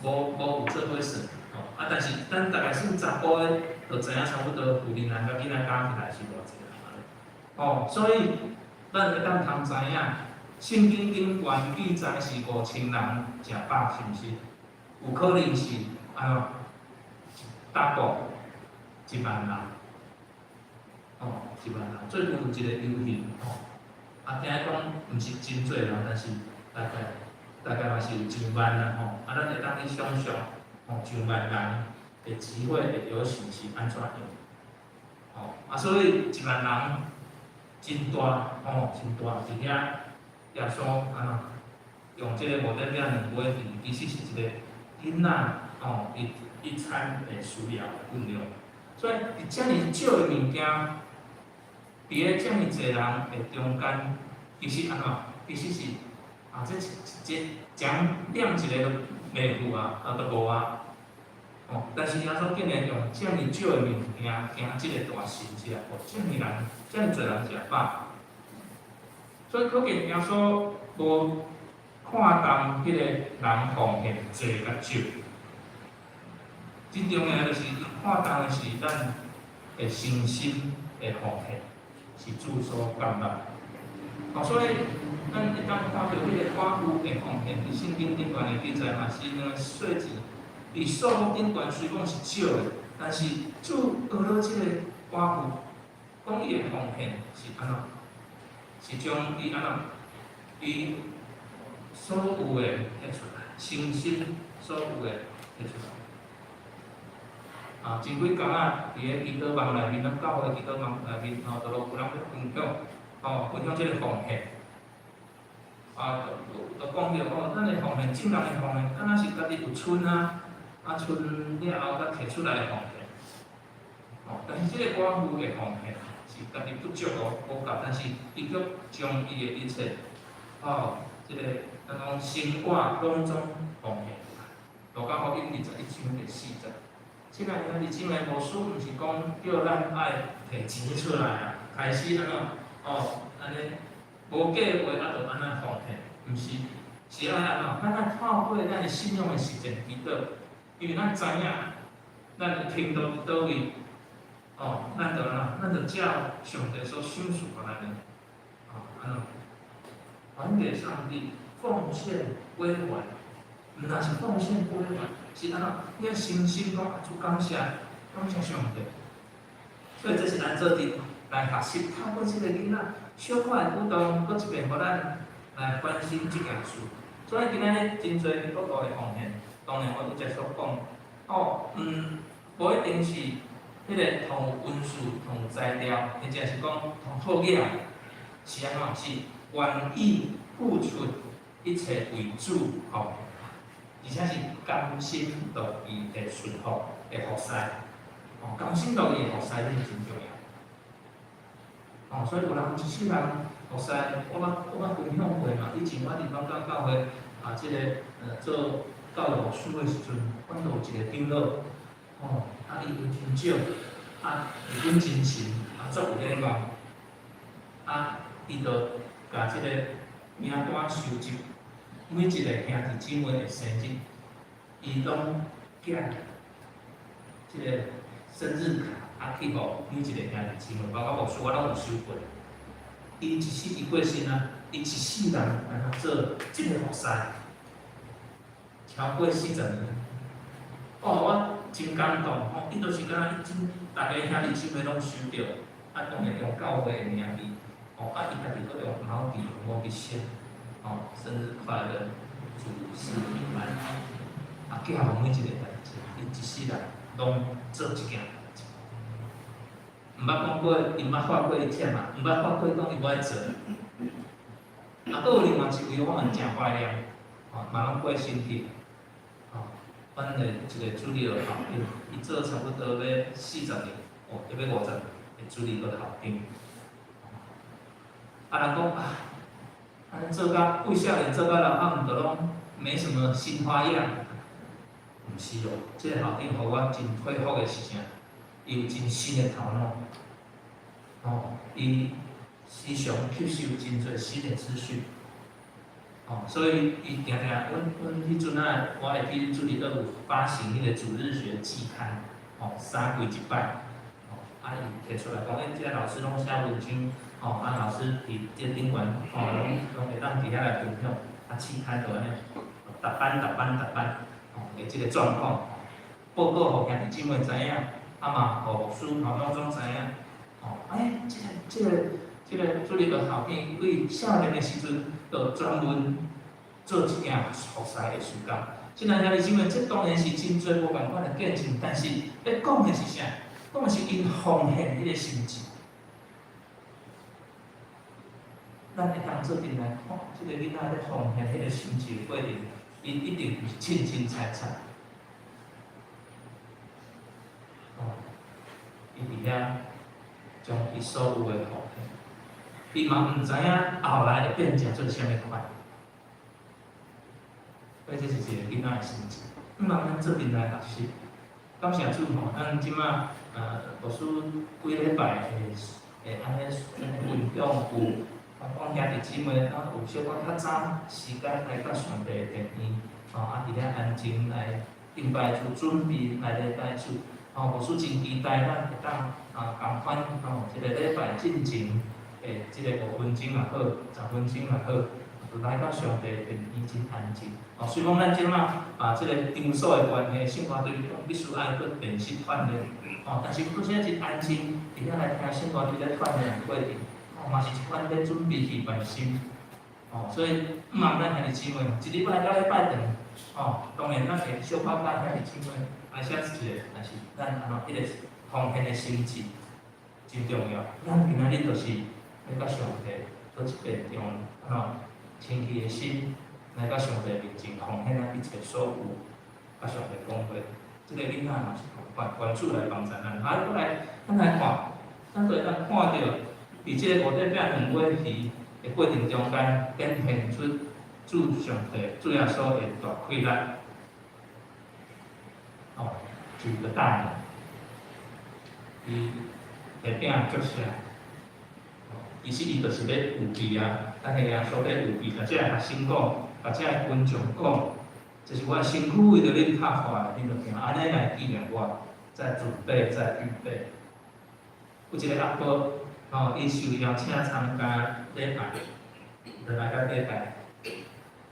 D: 怎，無有做伙算，吼，啊，但是咱大概算查埔的，就知影差不多婦人人佮囡仔加起來是偌濟人啊。哦，所以咱會當通知影，聖經頂懸記載是5000人食飽，是毋是？有可能是按怎？大國1萬人，哦，1萬人。最近有一個遊行，吼，啊，聽講毋是真濟人，但是大概大概嘛是有上萬人，吼，啊，咱會當去想象，吼，上萬人的集會的遊行是按怎樣？吼，啊，所以1萬人真大，吼，真大，佇遐耶穌按怎用這個五點餅兩魚，其實是一個囡仔，吼，伊一餐的需要的分量。所以佇遮爾少的物件，佇咧遮爾濟人的中間，其實按怎？其實是啊，這一將兩一個都袂赴啊，啊，都無啊。哦，但是耶穌竟然用遮爾少的物件，行這个大神蹟，予遮爾人，遮爾濟人食飽。所以可見耶穌無看重彼個人奉獻濟佮少。真重要就是伊看重的是咱的誠心的奉獻，是主所感樂。哦，所以咱會當看著彼個寡婦的奉獻，佇聖經頂懸的記載嘛是兩个細錢。佇數目頂懸雖講是少的，但是主學了這个寡婦，講伊的奉獻是按怎？是將伊按怎？伊所有的摕出來，誠心所有的摕出來。啊，前幾工啊，佇个祈禱網內面，咱教會祈禱網內面，吼，就攏有人咧分享，吼，分享這个奉獻。啊，就講著吼，咱的奉獻，眾人的奉獻，敢若是家己有存啊，啊存了後才提出來的奉獻。吼，但是這个寡婦的奉獻是家己不足哦，無夠，但是伊卻將伊的一切，吼，這个咱講生活攏總奉獻出來。路加福音21章第4節。親愛兄弟姊妹，牧師毋是講叫咱愛提錢出來啊，開始按怎哦，按呢無計劃啊，就按呢奉獻，毋是，是愛按怎？咱愛透過咱的信仰的實踐祈禱，因為咱知影，咱的天國佇佗位，哦，咱就按怎？咱就照上帝所賞賜予咱的，哦，按怎？還給上帝奉獻歸還，毋但是奉獻歸還。是按怎？你愛誠心講，主感謝，感謝上帝。所以這是咱做陣來學習，透過這个囡仔小可的舉動，閣一遍予咱來關心這件事。所以今仔日真濟基督徒的奉獻，當然我拄才所講，哦，無一定是彼个通有恩賜、通有才調，或者是講通好額，是按怎？是願意付出一切為主吼。而且是甘心樂意的順服的服侍，哦，甘心樂意的服侍這是真重要。哦，所以有人一世人服侍，我捌分享過嘛。以前我佇北港教會啊，這个做教育牧師的時陣，阮就有一個長老，哦，啊伊有真少，啊伊本真神，啊足有禮貌，啊伊就共這个名單收集。每一個兄弟姊妹的生日，伊攏寄這个生日卡啊去予每一個兄弟姊妹，包括牧師我攏有收過。伊一世伊過身啊，伊一世人按怎做這個服侍，超過40年。哦，我真感動吼！伊就是敢若真，逐个兄弟姊妹攏收著，啊，當然用教會的名義，哦，啊，伊家己閣用毛筆毛筆寫。哦，生日快樂，主賜平安。啊，寄予每一個代誌，伊一世人攏做這件代誌。毋捌講過，伊毋捌發過伊忝啊，毋捌發過講伊無愛做。啊，閣有另外一位，我嘛誠懷念，哦，嘛攏過身去。哦，阮的一個主日學校長，伊做差不多欲40年，哦，欲50年的主日學校長。啊，人講啊。按呢做甲為少年做甲老，啊，毋著攏沒什麼新花樣。毋是哦，這个校長予我真佩服的是啥？伊有真新的頭腦。哦，伊時常吸收真濟新的資訊。哦，吼，所以伊定定，阮彼陣啊，我會記主日學有發行彼個主日學季刊，吼，3季一擺，吼，啊伊提出來講，欸，這个老師攏寫文章，吼，啊老師佇這頂懸，吼，攏會當佇遐來分享，啊，試刊就按呢，逐班逐班逐班，吼，的這个狀況，報告予兄弟姊妹知影，啊嘛，予牧師吼攏總知影，吼，欸，這個主日學校長對少年的時陣，就專門做這件服侍的事工。親愛兄弟姊妹，這當然是真濟無仝款的見證，但是欲講的是啥？講的是𪜶奉獻彼个心志。咱會當做陣來看，這個囡仔咧奉獻彼个心志的過程，伊一定毋是凊凊彩彩。哦，伊佇遐將伊所有的奉獻，伊嘛毋知影後來會變成做啥物款。所以這是一个囡仔的心志。毋通咱做陣來學習。感謝主吼，咱這馬牧師幾禮拜會按呢按呢分享有，講兄弟姊妹啊有小可較早時間來到上帝的殿院，吼啊佇遐安靜來敬拜主，準備來禮拜主。吼，牧師真期待咱會當啊仝款吼，這个禮拜進前的這个5分鐘也好，10分鐘也好，就來到上帝的殿院真安靜。哦，雖講咱這馬啊，這个場所的關係，聖歌隊必須愛閣電視串聯，哦，但是閣說真安靜，佇遐來聽聖歌隊咧串聯的過程，哦，嘛是一款咧準備預備心，哦，所以毋通咱兄弟姊妹，一禮拜到禮拜堂，哦，當然咱會小可佮兄弟姊妹來寫一個，但是咱按怎彼个奉獻的心志真重要。咱今仔日就是欲佮上帝閣一遍用按怎清氣的心來到上帝面前奉獻咱一切所有，佮上帝講話。這個囡仔嘛是仝款，願主來幫助咱。啊，閣來，咱來看，咱就會當看著，佇這个五塊餅兩尾魚的過程中間，展現出主上帝、主耶穌的大氣力。哦，主的大能，伊提餅祝謝，其實伊就是咧預備啊，咱的耶穌咧預備，共這个學生講，共這个群眾講，這是我的身軀為著恁拍破的，恁著定按呢來紀念我，在準備，在預備。有一个阿婆，吼，伊受邀請參加禮拜，就來到禮拜。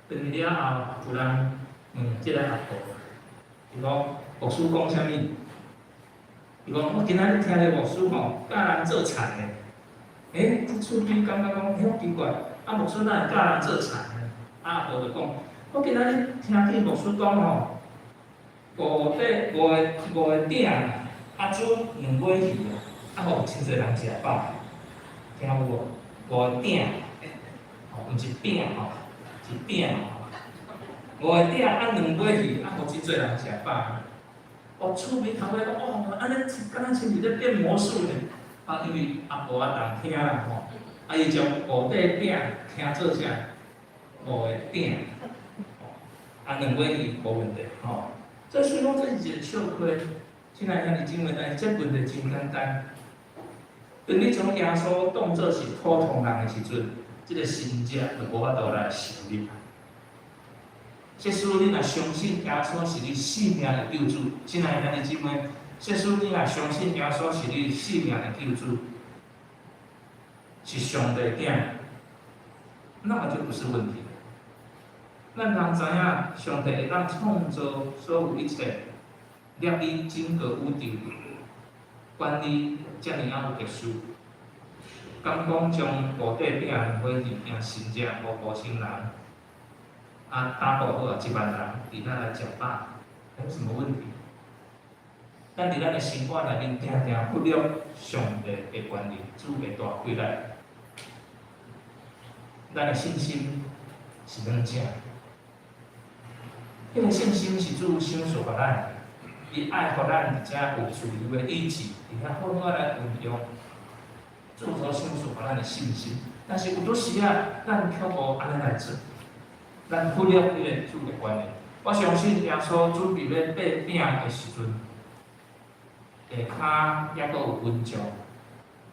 D: 轉去了後，有人問這个阿婆，伊講牧師講啥物？伊講我今仔日聽著牧師吼教人做田的。欸，這趣味感覺講遐奇怪，啊牧師哪會教人做田呢？啊阿婆就講，我今仔日聽見牧師講吼，五個餅，啊煮兩尾魚啊，予真濟人食飽，聽有無？五個鼎，吼，毋是餅吼，是鼎吼。五個鼎啊兩尾魚，啊予真濟人食飽。哦，趣味頭尾講，哦，按呢敢若親像咧變魔術呢。啊，因為阿婆啊當聽啦吼，啊伊將五塊餅聽做啥？五個鼎，啊兩尾魚無問題吼。這雖講這是一個笑話，親愛兄弟姊妹，但是這問題真簡單。當你將耶穌當做是普通人的時陣，這个神蹟就無法度來成立。即使你若相信耶穌是你性命的救主，親愛兄弟姊妹，即使你若相信耶穌是你性命的救主，是上帝囝，那麼就不是問題。咱通知影，上帝會當創造所有一切，掠你整個宇宙，管理遮爾仔有特殊。敢講將五塊餅兩尾魚變神蹟，予5000人，啊，打包好啊，1萬人佇遐來食飽，有什麼問題？咱佇咱的生活內面，定定忽略上帝的權力，主的大氣力。咱的信心是軟正，彼个信心是主賞賜予咱，伊愛予咱佇遮有自由的意志，佇遐好好來運用。主所賞賜予咱的信心，但是有當時啊，咱卻無按呢來做，咱忽略彼個主的觀念。我相信耶穌準備欲擘餅的時陣，下跤猶閣有群眾，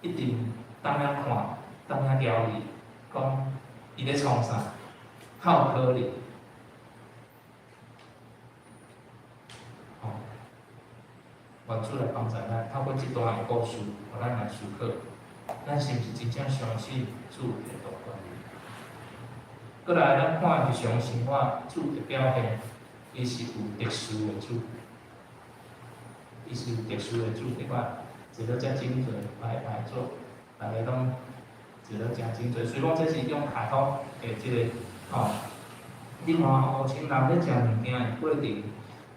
D: 一定當遐看，當遐撩伊，講伊咧創啥？較有可能。吼，願主來幫助咱，透過這段的故事，予咱來思考，咱是毋是真正相信主的大權能？閣來，咱看日常生活主的表現，伊是有特殊的主，伊是有特殊的主。你看，坐咧遮整齊，排排坐，逐家攏坐咧誠整齊。雖講這是用卡通的這个吼，你看烏青人咧食物件的過程，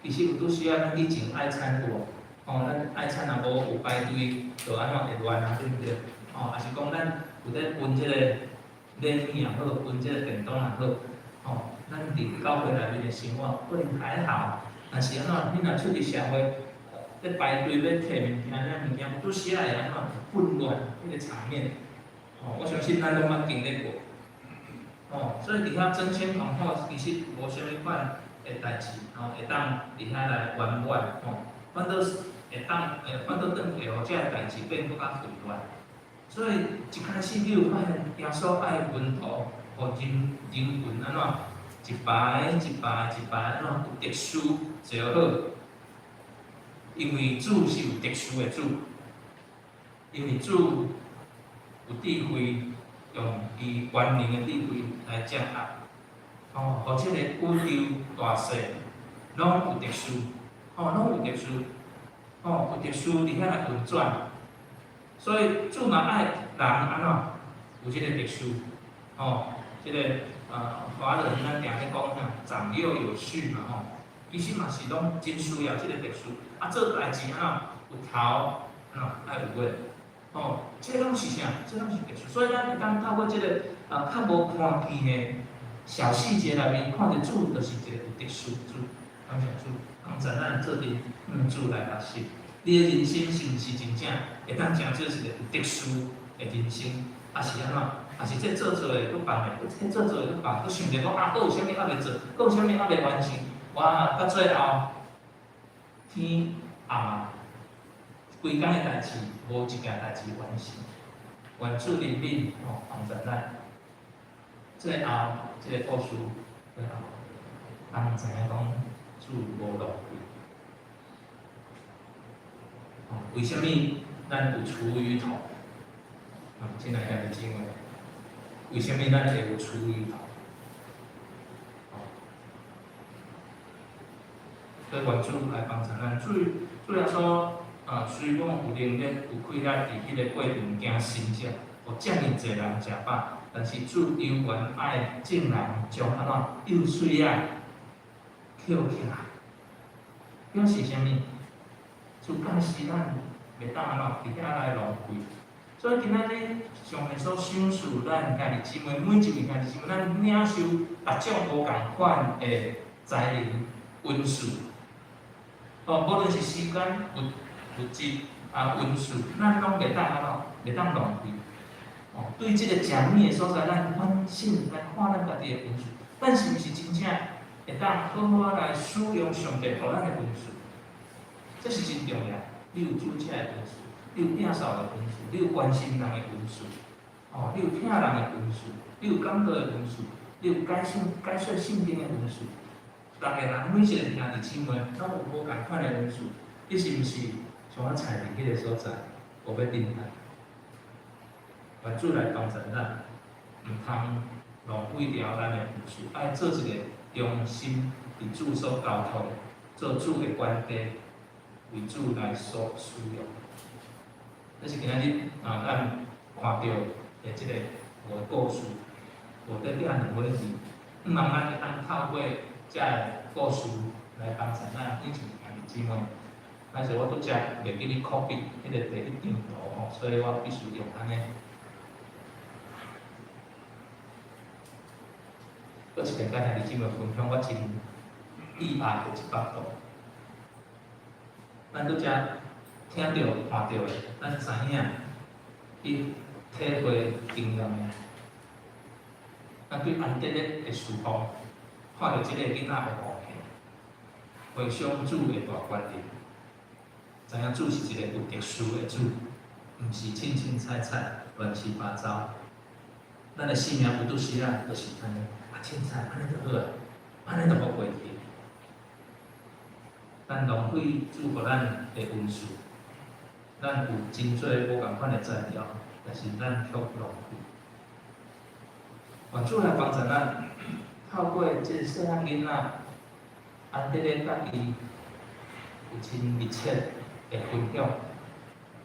D: 其實有拄時仔咱以前愛餐有無？吼，咱愛餐若無有排隊，就按怎會亂啊，對毋對？吼，抑是講咱有咧分這個禮物也好，分這個便當也好，吼，咱佇教會內面的生活可能還好，但是按怎，你若出去社會，咧排隊欲提物件、領物件，有拄時仔會按怎混亂彼個場面，吼，我相信咱攏捌經歷過，吼，所以佇遐爭先恐後，其實無啥物款的代誌，吼，會當佇遐來圓滿，吼，反倒是會當，反倒轉會予這个代誌變閣較混亂。所以一開始你有發現耶穌愛門徒，予人人群按怎一排一排一排按怎有秩序坐好，因為主是有秩序的主，因為主有智慧，用伊萬能的智慧來掌握，哦，予這个宇宙大細攏有秩序，哦，攏有秩序，哦，有秩序佇遐來運轉。所以主嘛愛人按怎有這个秩序，吼，這个華人咱定咧講啥，長幼有序嘛吼，其實嘛是攏真需要這个秩序。啊，做代誌按怎有頭，按怎愛有尾，吼，這攏是啥？這攏是秩序。所以咱會當透過這个較無看見的小細節內面，看著主就是一個有秩序的主，感謝主，幫助咱做陣向主來學習。你的人生是毋是真正會當成做一個有秩序的人生？抑是按怎？抑是這做做的閣放的，這做做的閣放，閣想著講啊，閣有啥物猶未做，閣有啥物猶未完成？哇，到最後天暗啊，規工的代誌無一件代誌完成。願主憐憫吼，幫助咱。最後這个故事最後，咱知影講主無浪費。為啥物咱有廚餘桶？啊，親愛兄弟姊妹，為啥物咱會有廚餘桶？所以願主來幫助咱。主主耶穌啊，雖講有能力、有氣力佇彼个過程行神蹟，予遮爾濟人食飽，但是主猶原愛眾人將按怎幼穗仔抾起來，表示啥物？主教示咱袂當按怎佇遐來浪費。所以今仔日上帝所賞賜咱兄弟姊妹，每一位兄弟姊妹，咱領受逐種無仝款的才能恩賜。哦，無論是時間、物質啊恩賜，咱攏袂當按怎，袂當浪費。哦，對這个食物的所在，咱反省來看咱家己的恩賜，咱是毋是真正會當好好來使用上帝予咱的恩賜？這是真重要。你有煮食的恩賜，你有摒掃的恩賜，你有關心人的恩賜，哦，你有疼人的恩賜，你有講道的恩賜，你有解聖解說聖經的恩賜。逐个人每一个兄弟姊妹，攏有無仝款的恩賜。你是毋是像我菜佇彼个所在，無欲等待？願主來幫助咱，毋通浪費掉咱的恩賜，愛做一个忠心佇主所交託的，做主的管家，為主來所使用。這是今仔日啊，咱看著的這个五个故事，五短短兩尾字，希望咱會當透過這个故事來幫助咱每一个兄弟姊妹。但是我拄才袂記咧 copy 彼个第一張圖吼，所以我必須用按呢。閣一遍佮兄弟姊妹分享，我真意外的一幅圖。咱拄才聽著、看著的，咱知影去體會經驗的。咱對安德烈的事奉，看著這个囡仔的貢獻，回想主的大權能，知影主是一个有特殊的主，毋是凊凊彩彩、亂七八糟。咱的生命有拄時仔，就是按呢，啊，凊彩按呢就好啊，按呢就予過去。咱浪費主予咱的恩賜，咱有真濟無仝款的才調，但是咱卻浪費。願主來幫助咱，透過這個細漢囡仔，安德烈佮伊有真密切的分享。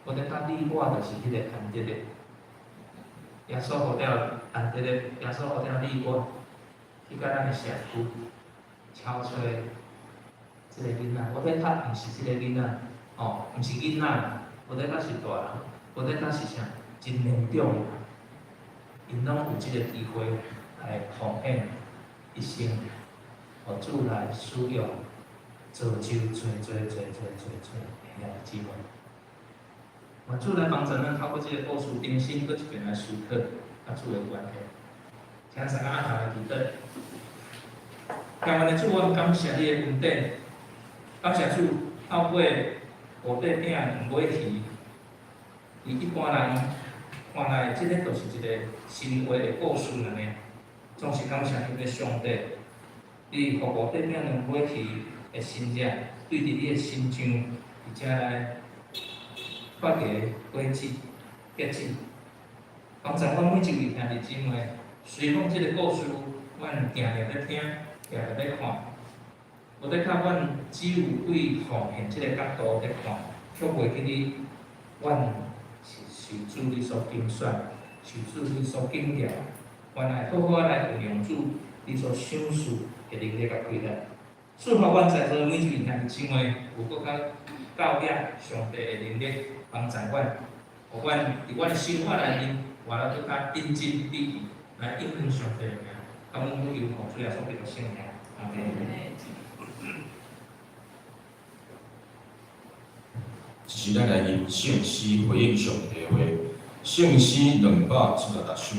D: 無得甲你我就是彼個安德烈。耶穌呼召安德烈，耶穌呼召你我，去佮咱的社區敲揣這個囡仔。無得較毋是這個囡仔，哦，毋是囡仔，無得較是大人，無得較是啥？真年長的人，𪜶攏有這個機會來奉獻一生，予主來使用，造就濟濟濟濟濟濟兄弟姊妹。願主來幫助咱，透過這個故事，重新閣一遍來思考佮主的關係。請大家按頭來祈禱。感恩的主，阮感謝你的恩典，感謝主透過五塊餅兩尾魚，佇一般人看來，這個就是一個神話的故事爾爾。總是感謝你的上帝，你予五塊餅兩尾魚的神跡，對佇你的神像佇遮來發芽、果子、結子。幫助阮每一位兄弟姊妹，雖講這個故事，阮定定咧聽，定定咧看，無的確，阮只有對奉獻這個角度咧看，卻袂記得阮是受主你所揀選，受主你所揀召。原來好好來運用主你所賞賜的能力佮氣力，賜予阮在座每一位兄弟姊妹有閣較了解上帝的能力，幫助阮，予阮佇阮的生活內面活得閣較認真致意，來應允上帝的名。感恩主求奉主耶穌基督聖名，阿門。
B: 這是咱來吟聖詩回應上帝的話，聖詩276首，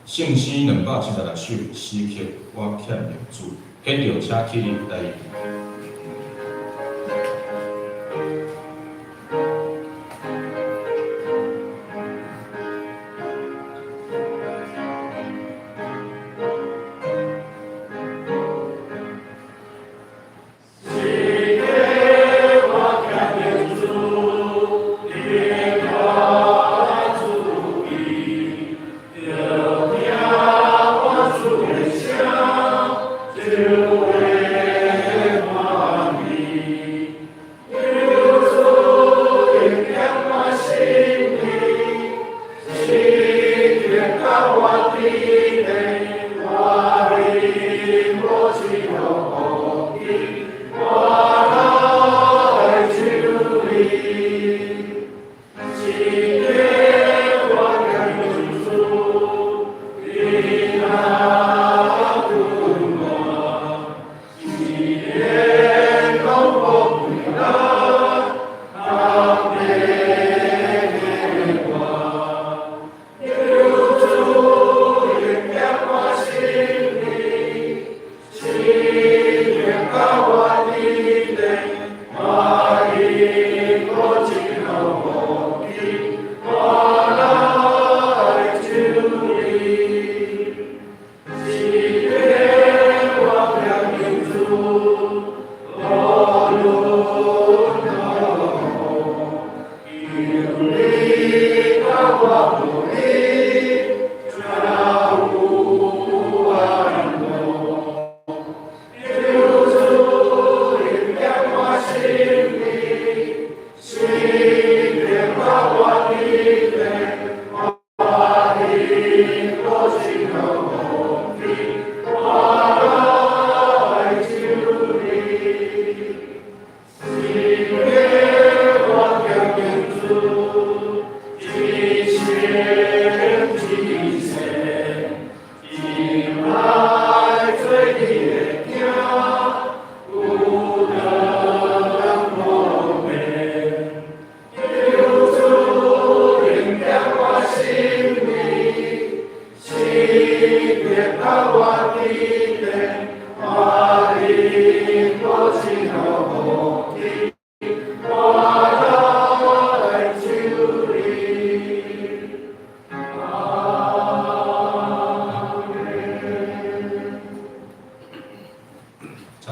B: 聖詩276首，時刻我欠著主，現著請起立來吟。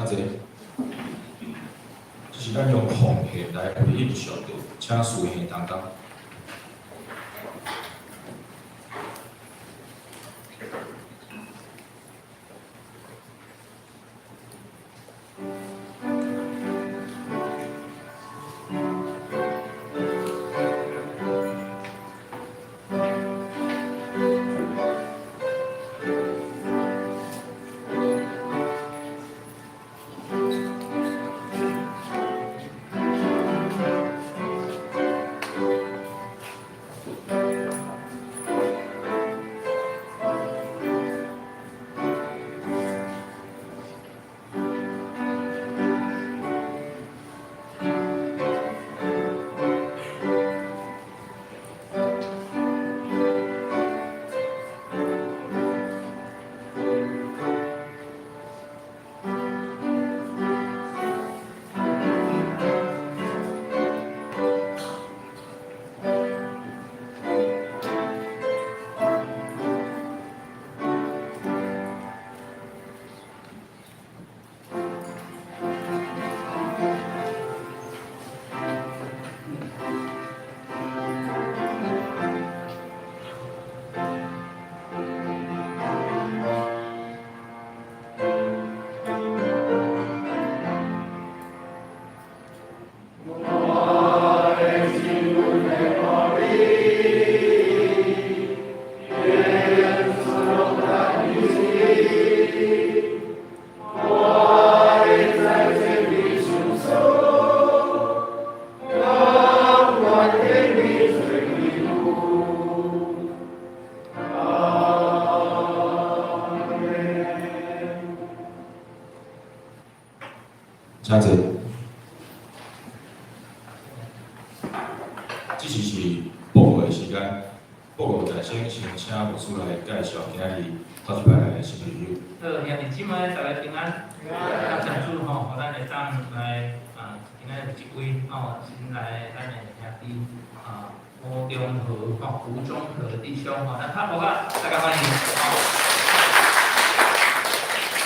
B: 請坐。這是咱用奉獻來回應上帝，請司兄擔當。請坐。這時是報告的時間，報告在先先請牧師來介紹今仔日頭一擺來的新朋友。
D: 好，兄弟姊妹，大家平安。感謝主吼，予咱會當來啊，今仔日有一位吼新來咱的兄弟啊，吳中和吼，吳中和弟兄吼，咱拍鼓啊，大家歡迎。好，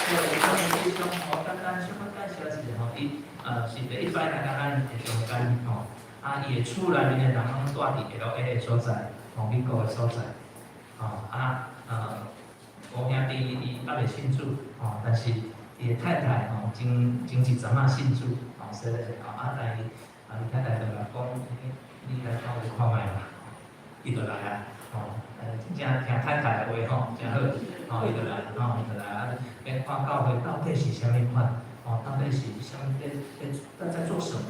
D: 吳中和弟兄吼，簡單小可介紹一下吼，伊是第一擺來到咱的中間吼，啊，伊的厝內面的人攏住佇 LA 的所在，吼，美國的所在，吼啊，吳兄弟伊猶未信主，吼，但是伊的太太吼，前前一陣仔信主，吼，所以吼啊，但伊啊，伊太太就共講，你來教會看覓啦，伊就來啊，吼，真正聽太太的話吼，真好，吼，伊就來，吼，伊就來啊，欲看教會到底是啥物款，吼，到底是啥物在在在做什麼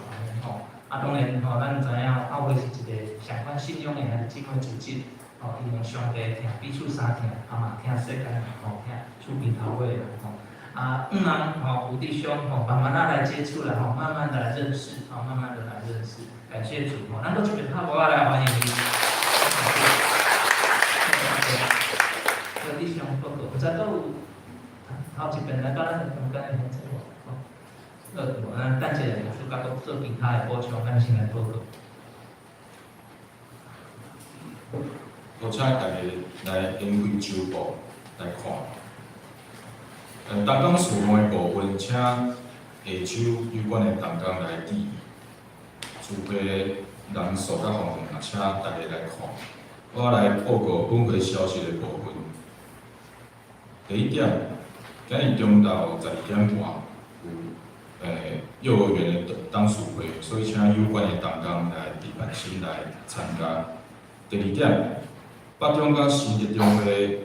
D: 吼，啊，當然吼，咱知影教會是一個相關信仰的兄弟姊妹組織，吼，因為上帝疼彼此相疼，啊嘛疼世間吼，疼厝邊頭尾的吼。啊，毋通吼，吳弟兄吼，慢慢仔來接觸啦吼，慢慢的來認識，吼，慢慢的來認識，感謝主吼，咱閣這邊拍鼓仔來歡迎伊。吳弟兄報告，毋知閣有頭一遍來到咱中間的兄弟無？好，無，咱等一下牧師閣閣做其他的補充，咱先來報告。
B: 我請大家來研究周報來看。同工事務的部分，請下手有關的同工來記。聚會人數佮方面，也請大家來看。我來報告本會消息的部分。第一點，今日中晝12點半有幼兒園的董事會，所以請有關的同工來佇辦室來參加。第二點，北中佮新竹中會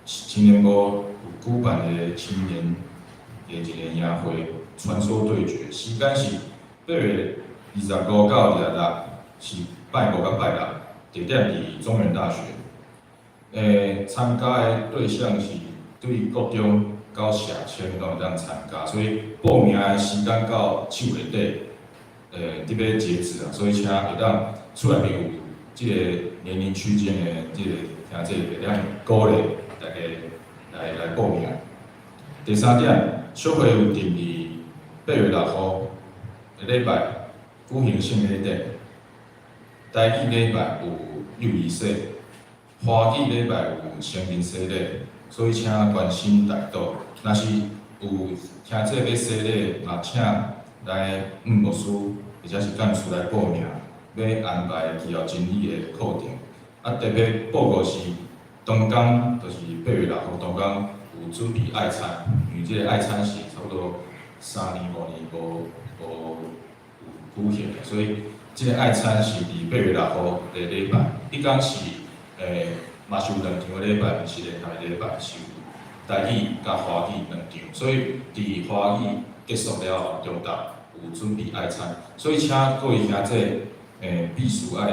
B: 青年部有舉辦的青年的一個營會，傳說對決，時間是8月25到26，是拜五佮拜六，地點佇中原大學。參加的對象是對國中到社青攏會當參加，所以報名的時間到7月底，佇欲截止啊，所以請會當厝內面有這個年齡區間的這個聽者會當鼓勵大家來報名。第三點，小會有定佇8月6號禮拜舉行聖禮典，台語禮拜有幼兒洗，華語禮拜有成人洗禮，所以請關心代禱。若是有兄姊欲洗禮，嘛請來向牧師或者是幹事來報名，欲安排基要真理的課程。啊，特別報告是當工，就是8月6號當工有準備愛餐，因為這个愛餐是差不多3年5年無有舉行的，所以這个愛餐是佇8月6號的禮拜，彼工是嘛是有兩場的禮拜，毋是連續的禮拜，是有台語佮華語兩場，所以佇華語結束了後，中晝有準備愛餐，所以請各位兄姊必須愛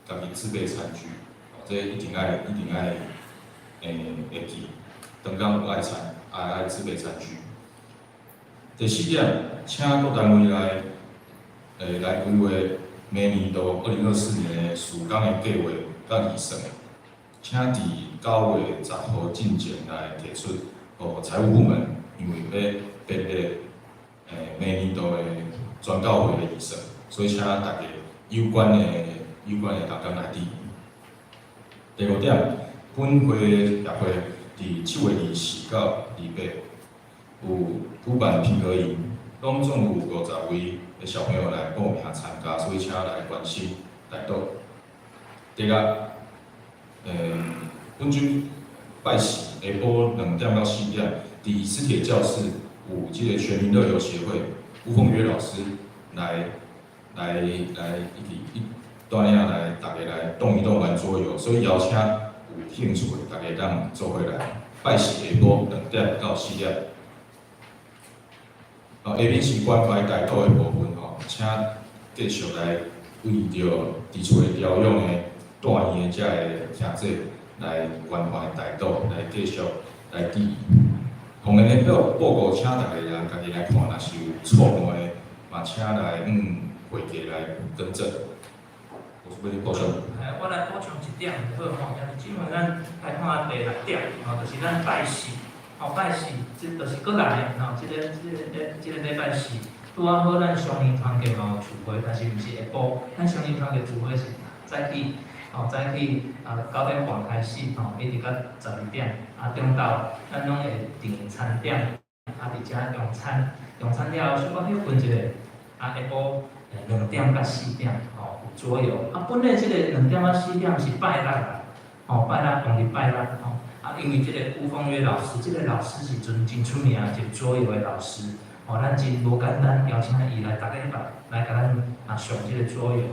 B: 家己自備餐具，哦，這一定愛會記，當工有愛餐，愛自備餐具。第四點，請各單位來規劃明年度2024年的事工的計劃佮預算，請佇9月10號進前來提出，予財務部門，因為欲編列明年度的全教會的預算，所以請大家有關的同工來注意。第五點，本會協會佇7月24到28有舉辦拼歌營，攏總有50位的小朋友來報名參加，所以請來關心來到。第六，本週拜四下晡2點到4點，佇以斯帖教室有這个全民樂遊協會吳鳳約老師來一起一帶領來大家來動一動玩桌遊，所以邀請有興趣的大家當做伙來拜四下晡2點到4點。哦，下面是關懷大島的部分吼，請繼續來為著佇厝內療養的住院的遮个兄姊來關懷大島，來繼續來支持。紅人的報告，請大家人家己來看，若是有錯誤的，嘛請來會計來更正。我是欲你補充。
D: 我來補充一點就好吼，兄弟姊妹，咱來看第六點，吼，就是咱拜四，吼，拜四，這就是閣來的，吼，這个禮拜四，拄仔好咱雙年團契嘛有聚會，但是毋是下晡，咱雙年團契聚會是早起，吼，早起9點半開始，吼，一直到12點，啊，中晝咱攏會訂餐點，啊，佇遮用餐，用餐了後小可歇睏一下，啊，下晡2點到4點，吼，有桌遊。啊，本來這个2點到4點是拜六啦，吼，拜六用佇拜六，吼。啊，因為這个吳鳳月老師，這个老師是真出名一个桌遊的老師，吼，咱真無簡單邀請伊來逐禮拜來共咱上這个桌遊，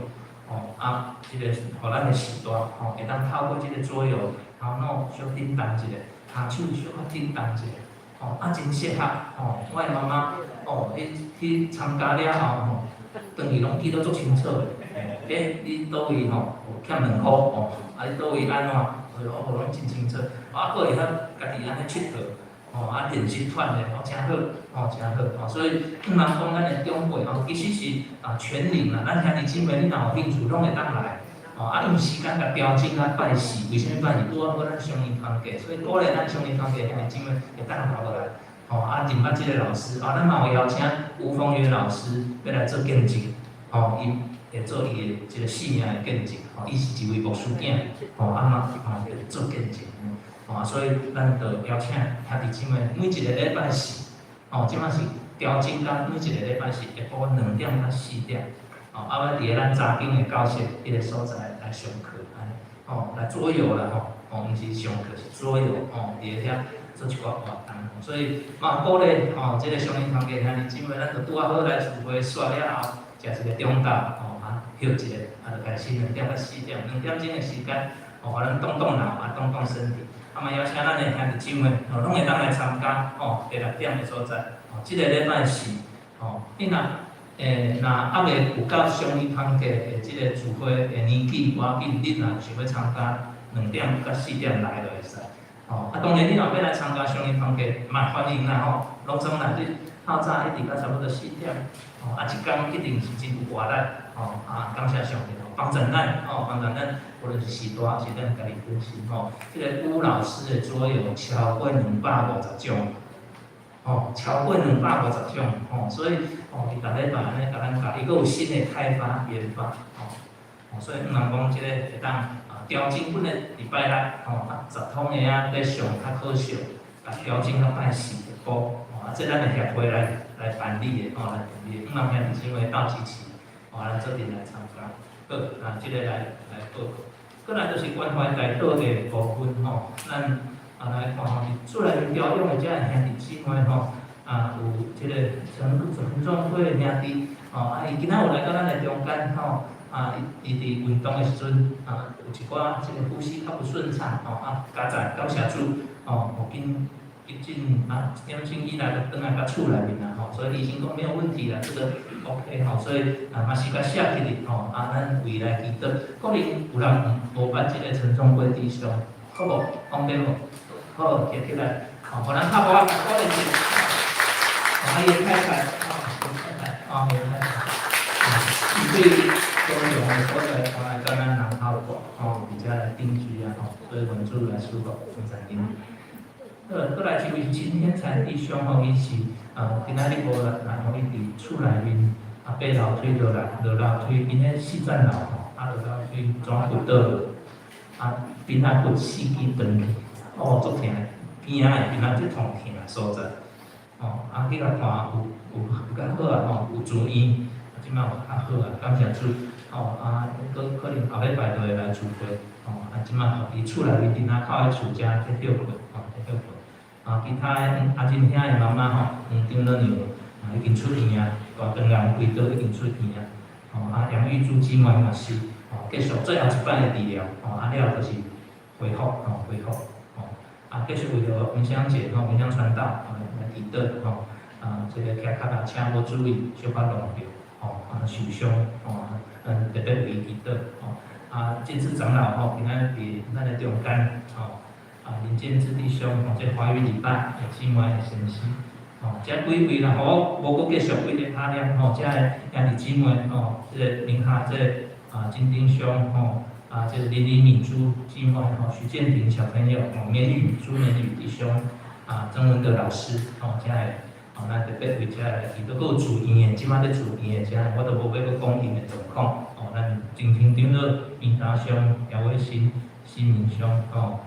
D: 吼，啊，這个予咱的時代，吼，會當透過這个桌遊，頭腦小叮當一下，跤手小可叮當一下，吼，啊，真適合，吼，我的媽媽，哦，去參加了後，吼，轉去攏記得足清楚的，欸，你佗位吼有欠兩箍，吼，啊，你佗位按怎？哦，攏真清楚，啊，閣會曉家己按呢𨑨迌，吼，啊，練習團的，哦，誠好，吼，誠好，吼，所以毋通講咱的長輩吼，其實是全齡啦，咱兄弟姊妹你若有興趣，攏會當來，吼，啊，用時間共調整啊，拜四，為啥物拜四？拄仔好咱雙年團契，所以鼓勵咱雙年團契兄弟姊妹會當留落來，吼，啊，認捌這个老師，啊，咱嘛有邀請吳鳳月老師欲來做見證，吼，伊會做伊的一个生命的見證，吼，伊是一位牧師囝，吼，啊嘛，吼，會做見證，吼，所以咱就邀請兄弟姊妹，每一个禮拜四，吼，這擺是調整到每一个禮拜四下晡2點到4點，吼，啊，欲佇咧咱查經的教室彼个所在來上課，按呢，吼，來桌遊啦，吼，吼，毋是上課，是桌遊，吼，佇咧遐做一寡活動，所以嘛鼓勵，吼，這个雙年團契兄弟姊妹，咱就拄仔好來聚會煞了後，食一個中晝，吼，啊，歇一下，啊，就開始2點到4點，2點鐘的時間，吼，予咱動動腦，啊，動動身體，啊嘛邀請咱的兄弟姊妹，吼，攏會當來參加，吼，第六點的所在，吼，這个禮拜四，吼，你若若猶未有到雙年團契的這个聚會的年紀，無要緊，你若想欲參加，2點到4點來就會使，吼，啊，當然你若欲來參加雙年團契，嘛歡迎啦，吼，攏總來你透早一直到差不多四點，吼，啊，一工一定是真有活力，吼，啊，感謝上帝，幫助咱，吼，幫助咱，無論是時代，是咱家己本身，吼，這个吳老師的桌遊超過250種，吼，超過250種，吼，所以，吼，伊逐禮拜按呢共咱教，伊閣有新的開發研發，吼，吼，所以毋通講這个會當調整本來禮拜六，吼，啊，十通的仔咧上較可惜，共調整到拜四下晡，吼，啊，這咱的協會來辦理的，吼，來辦理的，五萬兄弟姊妹鬥支持，吼，咱做陣來參加。好，啊，這个來報告。過來就是關懷代禱的部分，吼，咱啊來看吼，佇厝內面調養的遮个兄弟姊妹吼，啊，有這个陳陳忠輝的兄弟，吼，啊，伊今仔有來到咱的中間，吼，啊，伊佇運動的時陣，啊，有一寡這个呼吸較不順暢，吼，啊，加讚感謝主，吼，有緊急診啊，一點鐘以內就轉來到厝內面啦，吼，所以醫生講沒有問題啦，這個 OK 吼，所以啊嘛是共寫起來吼，啊，咱為來祈禱，可能有人無捌這個陳忠輝弟兄，好無？方便無？好，站起來，吼，予咱拍鼓仔，鼓勵一下，啊，伊的太太，吼，伊太太，啊，伊的太太，伊對高雄的所在，搬來到咱南澳國，吼，佇遮來定居啊，吼，所以願主來賜福，感謝恁。好，過來這位是陳天才弟兄吼，伊是啊，今仔日無來，吼，伊佇厝內面啊，爬樓梯落來，落樓梯，𪜶咧四層樓吼，啊落樓梯轉骨倒落，啊邊仔骨四肢斷去，哦，足疼，邊仔的邊仔最痛疼的所在，吼，啊去共看有較好啊吼，有住院，啊這擺有較好啊，感謝主，吼啊，閣可能後禮拜就會來聚會，吼，啊這擺吼佇厝內面佇林口的厝遮咧歇睏，吼，咧歇睏。啊，其他的阿珍兄的媽媽吼，黃長老娘啊已經出院啊，大腸癌開刀已經出院啊。吼，啊楊玉珠姊妹嘛是，吼，繼續最後一擺的治療，吼，啊了就是恢復，吼，恢復，吼，啊繼續為著文香姐吼，文香傳道，啊來祈禱，吼，啊這个騎腳踏車無注意，小可弄著，吼，啊受傷，吼，嗯特別為伊祈禱，吼，啊建志長老吼，今仔佇咱的中間，吼。啊，林建志弟兄，吼，這華語禮拜的姊妹的先生，吼，這幾位啦，吼，我無閣繼續規个拍念，吼，這个兄弟姊妹，吼，這个寧夏這个啊金丁兄，吼，啊這個林林敏珠姊妹，吼，許建廷小朋友，吼，綿宇朱綿宇弟兄，啊曾文德老師，吼，這个，吼，咱特別為這个來祈禱，閣有住院的，這擺佇住院的，這个我都無欲閣講𪜶的狀況，吼，咱靜聽長老林達兄、姚偉新、新明兄，吼。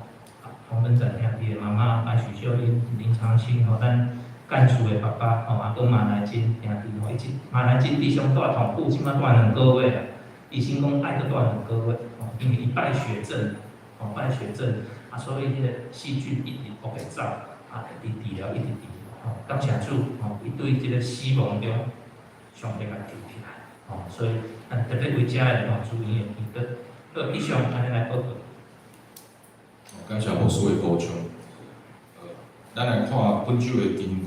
D: 洪文展兄弟的媽媽啊，許秀英、林長青吼，咱幹事的爸爸吼，啊，閣馬來金兄弟吼，伊這馬來金弟兄蹛痛苦，這擺蹛兩個月啊。醫生講愛閣蹛兩個月，吼，因為伊敗血症，吼，敗血症，啊，所以彼個細菌一直烏白走，啊，一直治療，一直治療，吼，感謝主，吼，伊對這个死亡中，上帝共救起來，吼，所以咱特別為遮个吼，住院的祈禱，好，以上按呢來報告。
B: 感謝牧師的補充。咱來看本周的經文，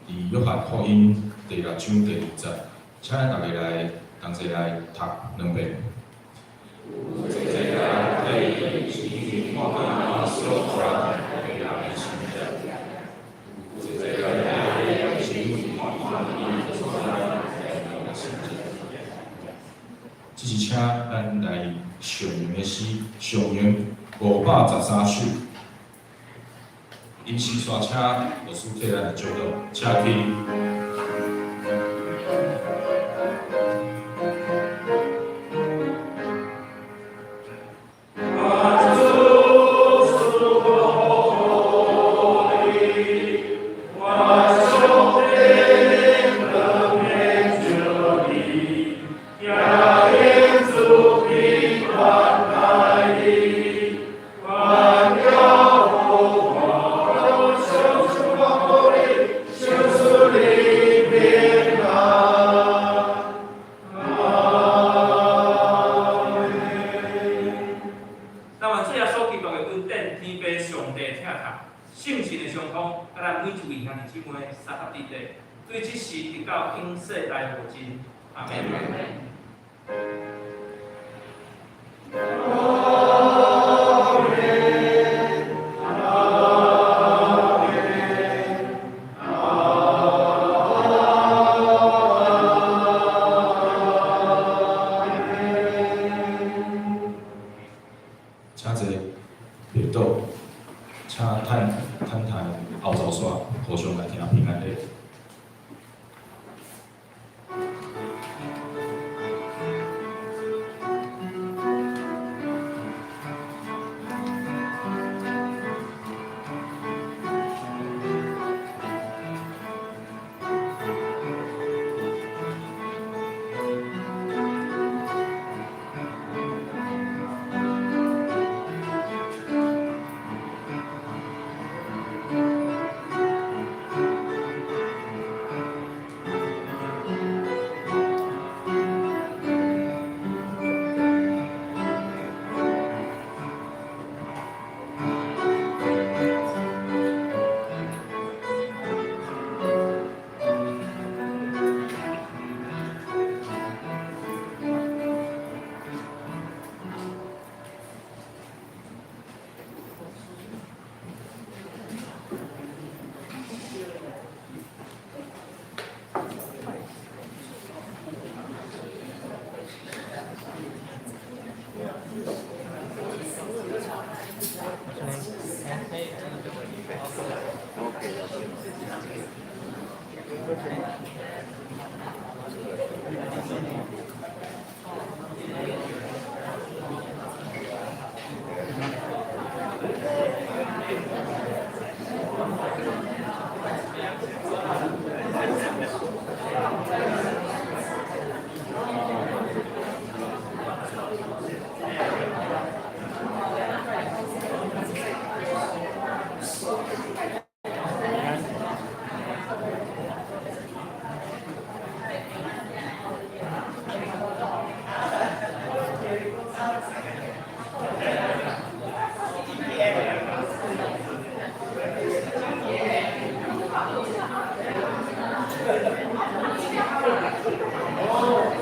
B: 佇約翰福音第六章第二節，請咱大家來同齊來讀兩遍。有濟人對伊，是因為看見伊所傳的人的神蹟。有濟人對伊，是因為看見伊所傳的人的神蹟。這是請咱來上揚的詩，上揚513首。臨時煞請牧師替咱來祝禱，請起。
D: 但願主耶穌基督的恩典、天父上帝疼痛、聖神的相通，佮咱每一位兄弟姊妹相合佇底，對這時直到永世來無盡。阿們。
B: 請坐，袂倒，請趁趁台後槽煞，互相來聽平安禮。
C: 哦。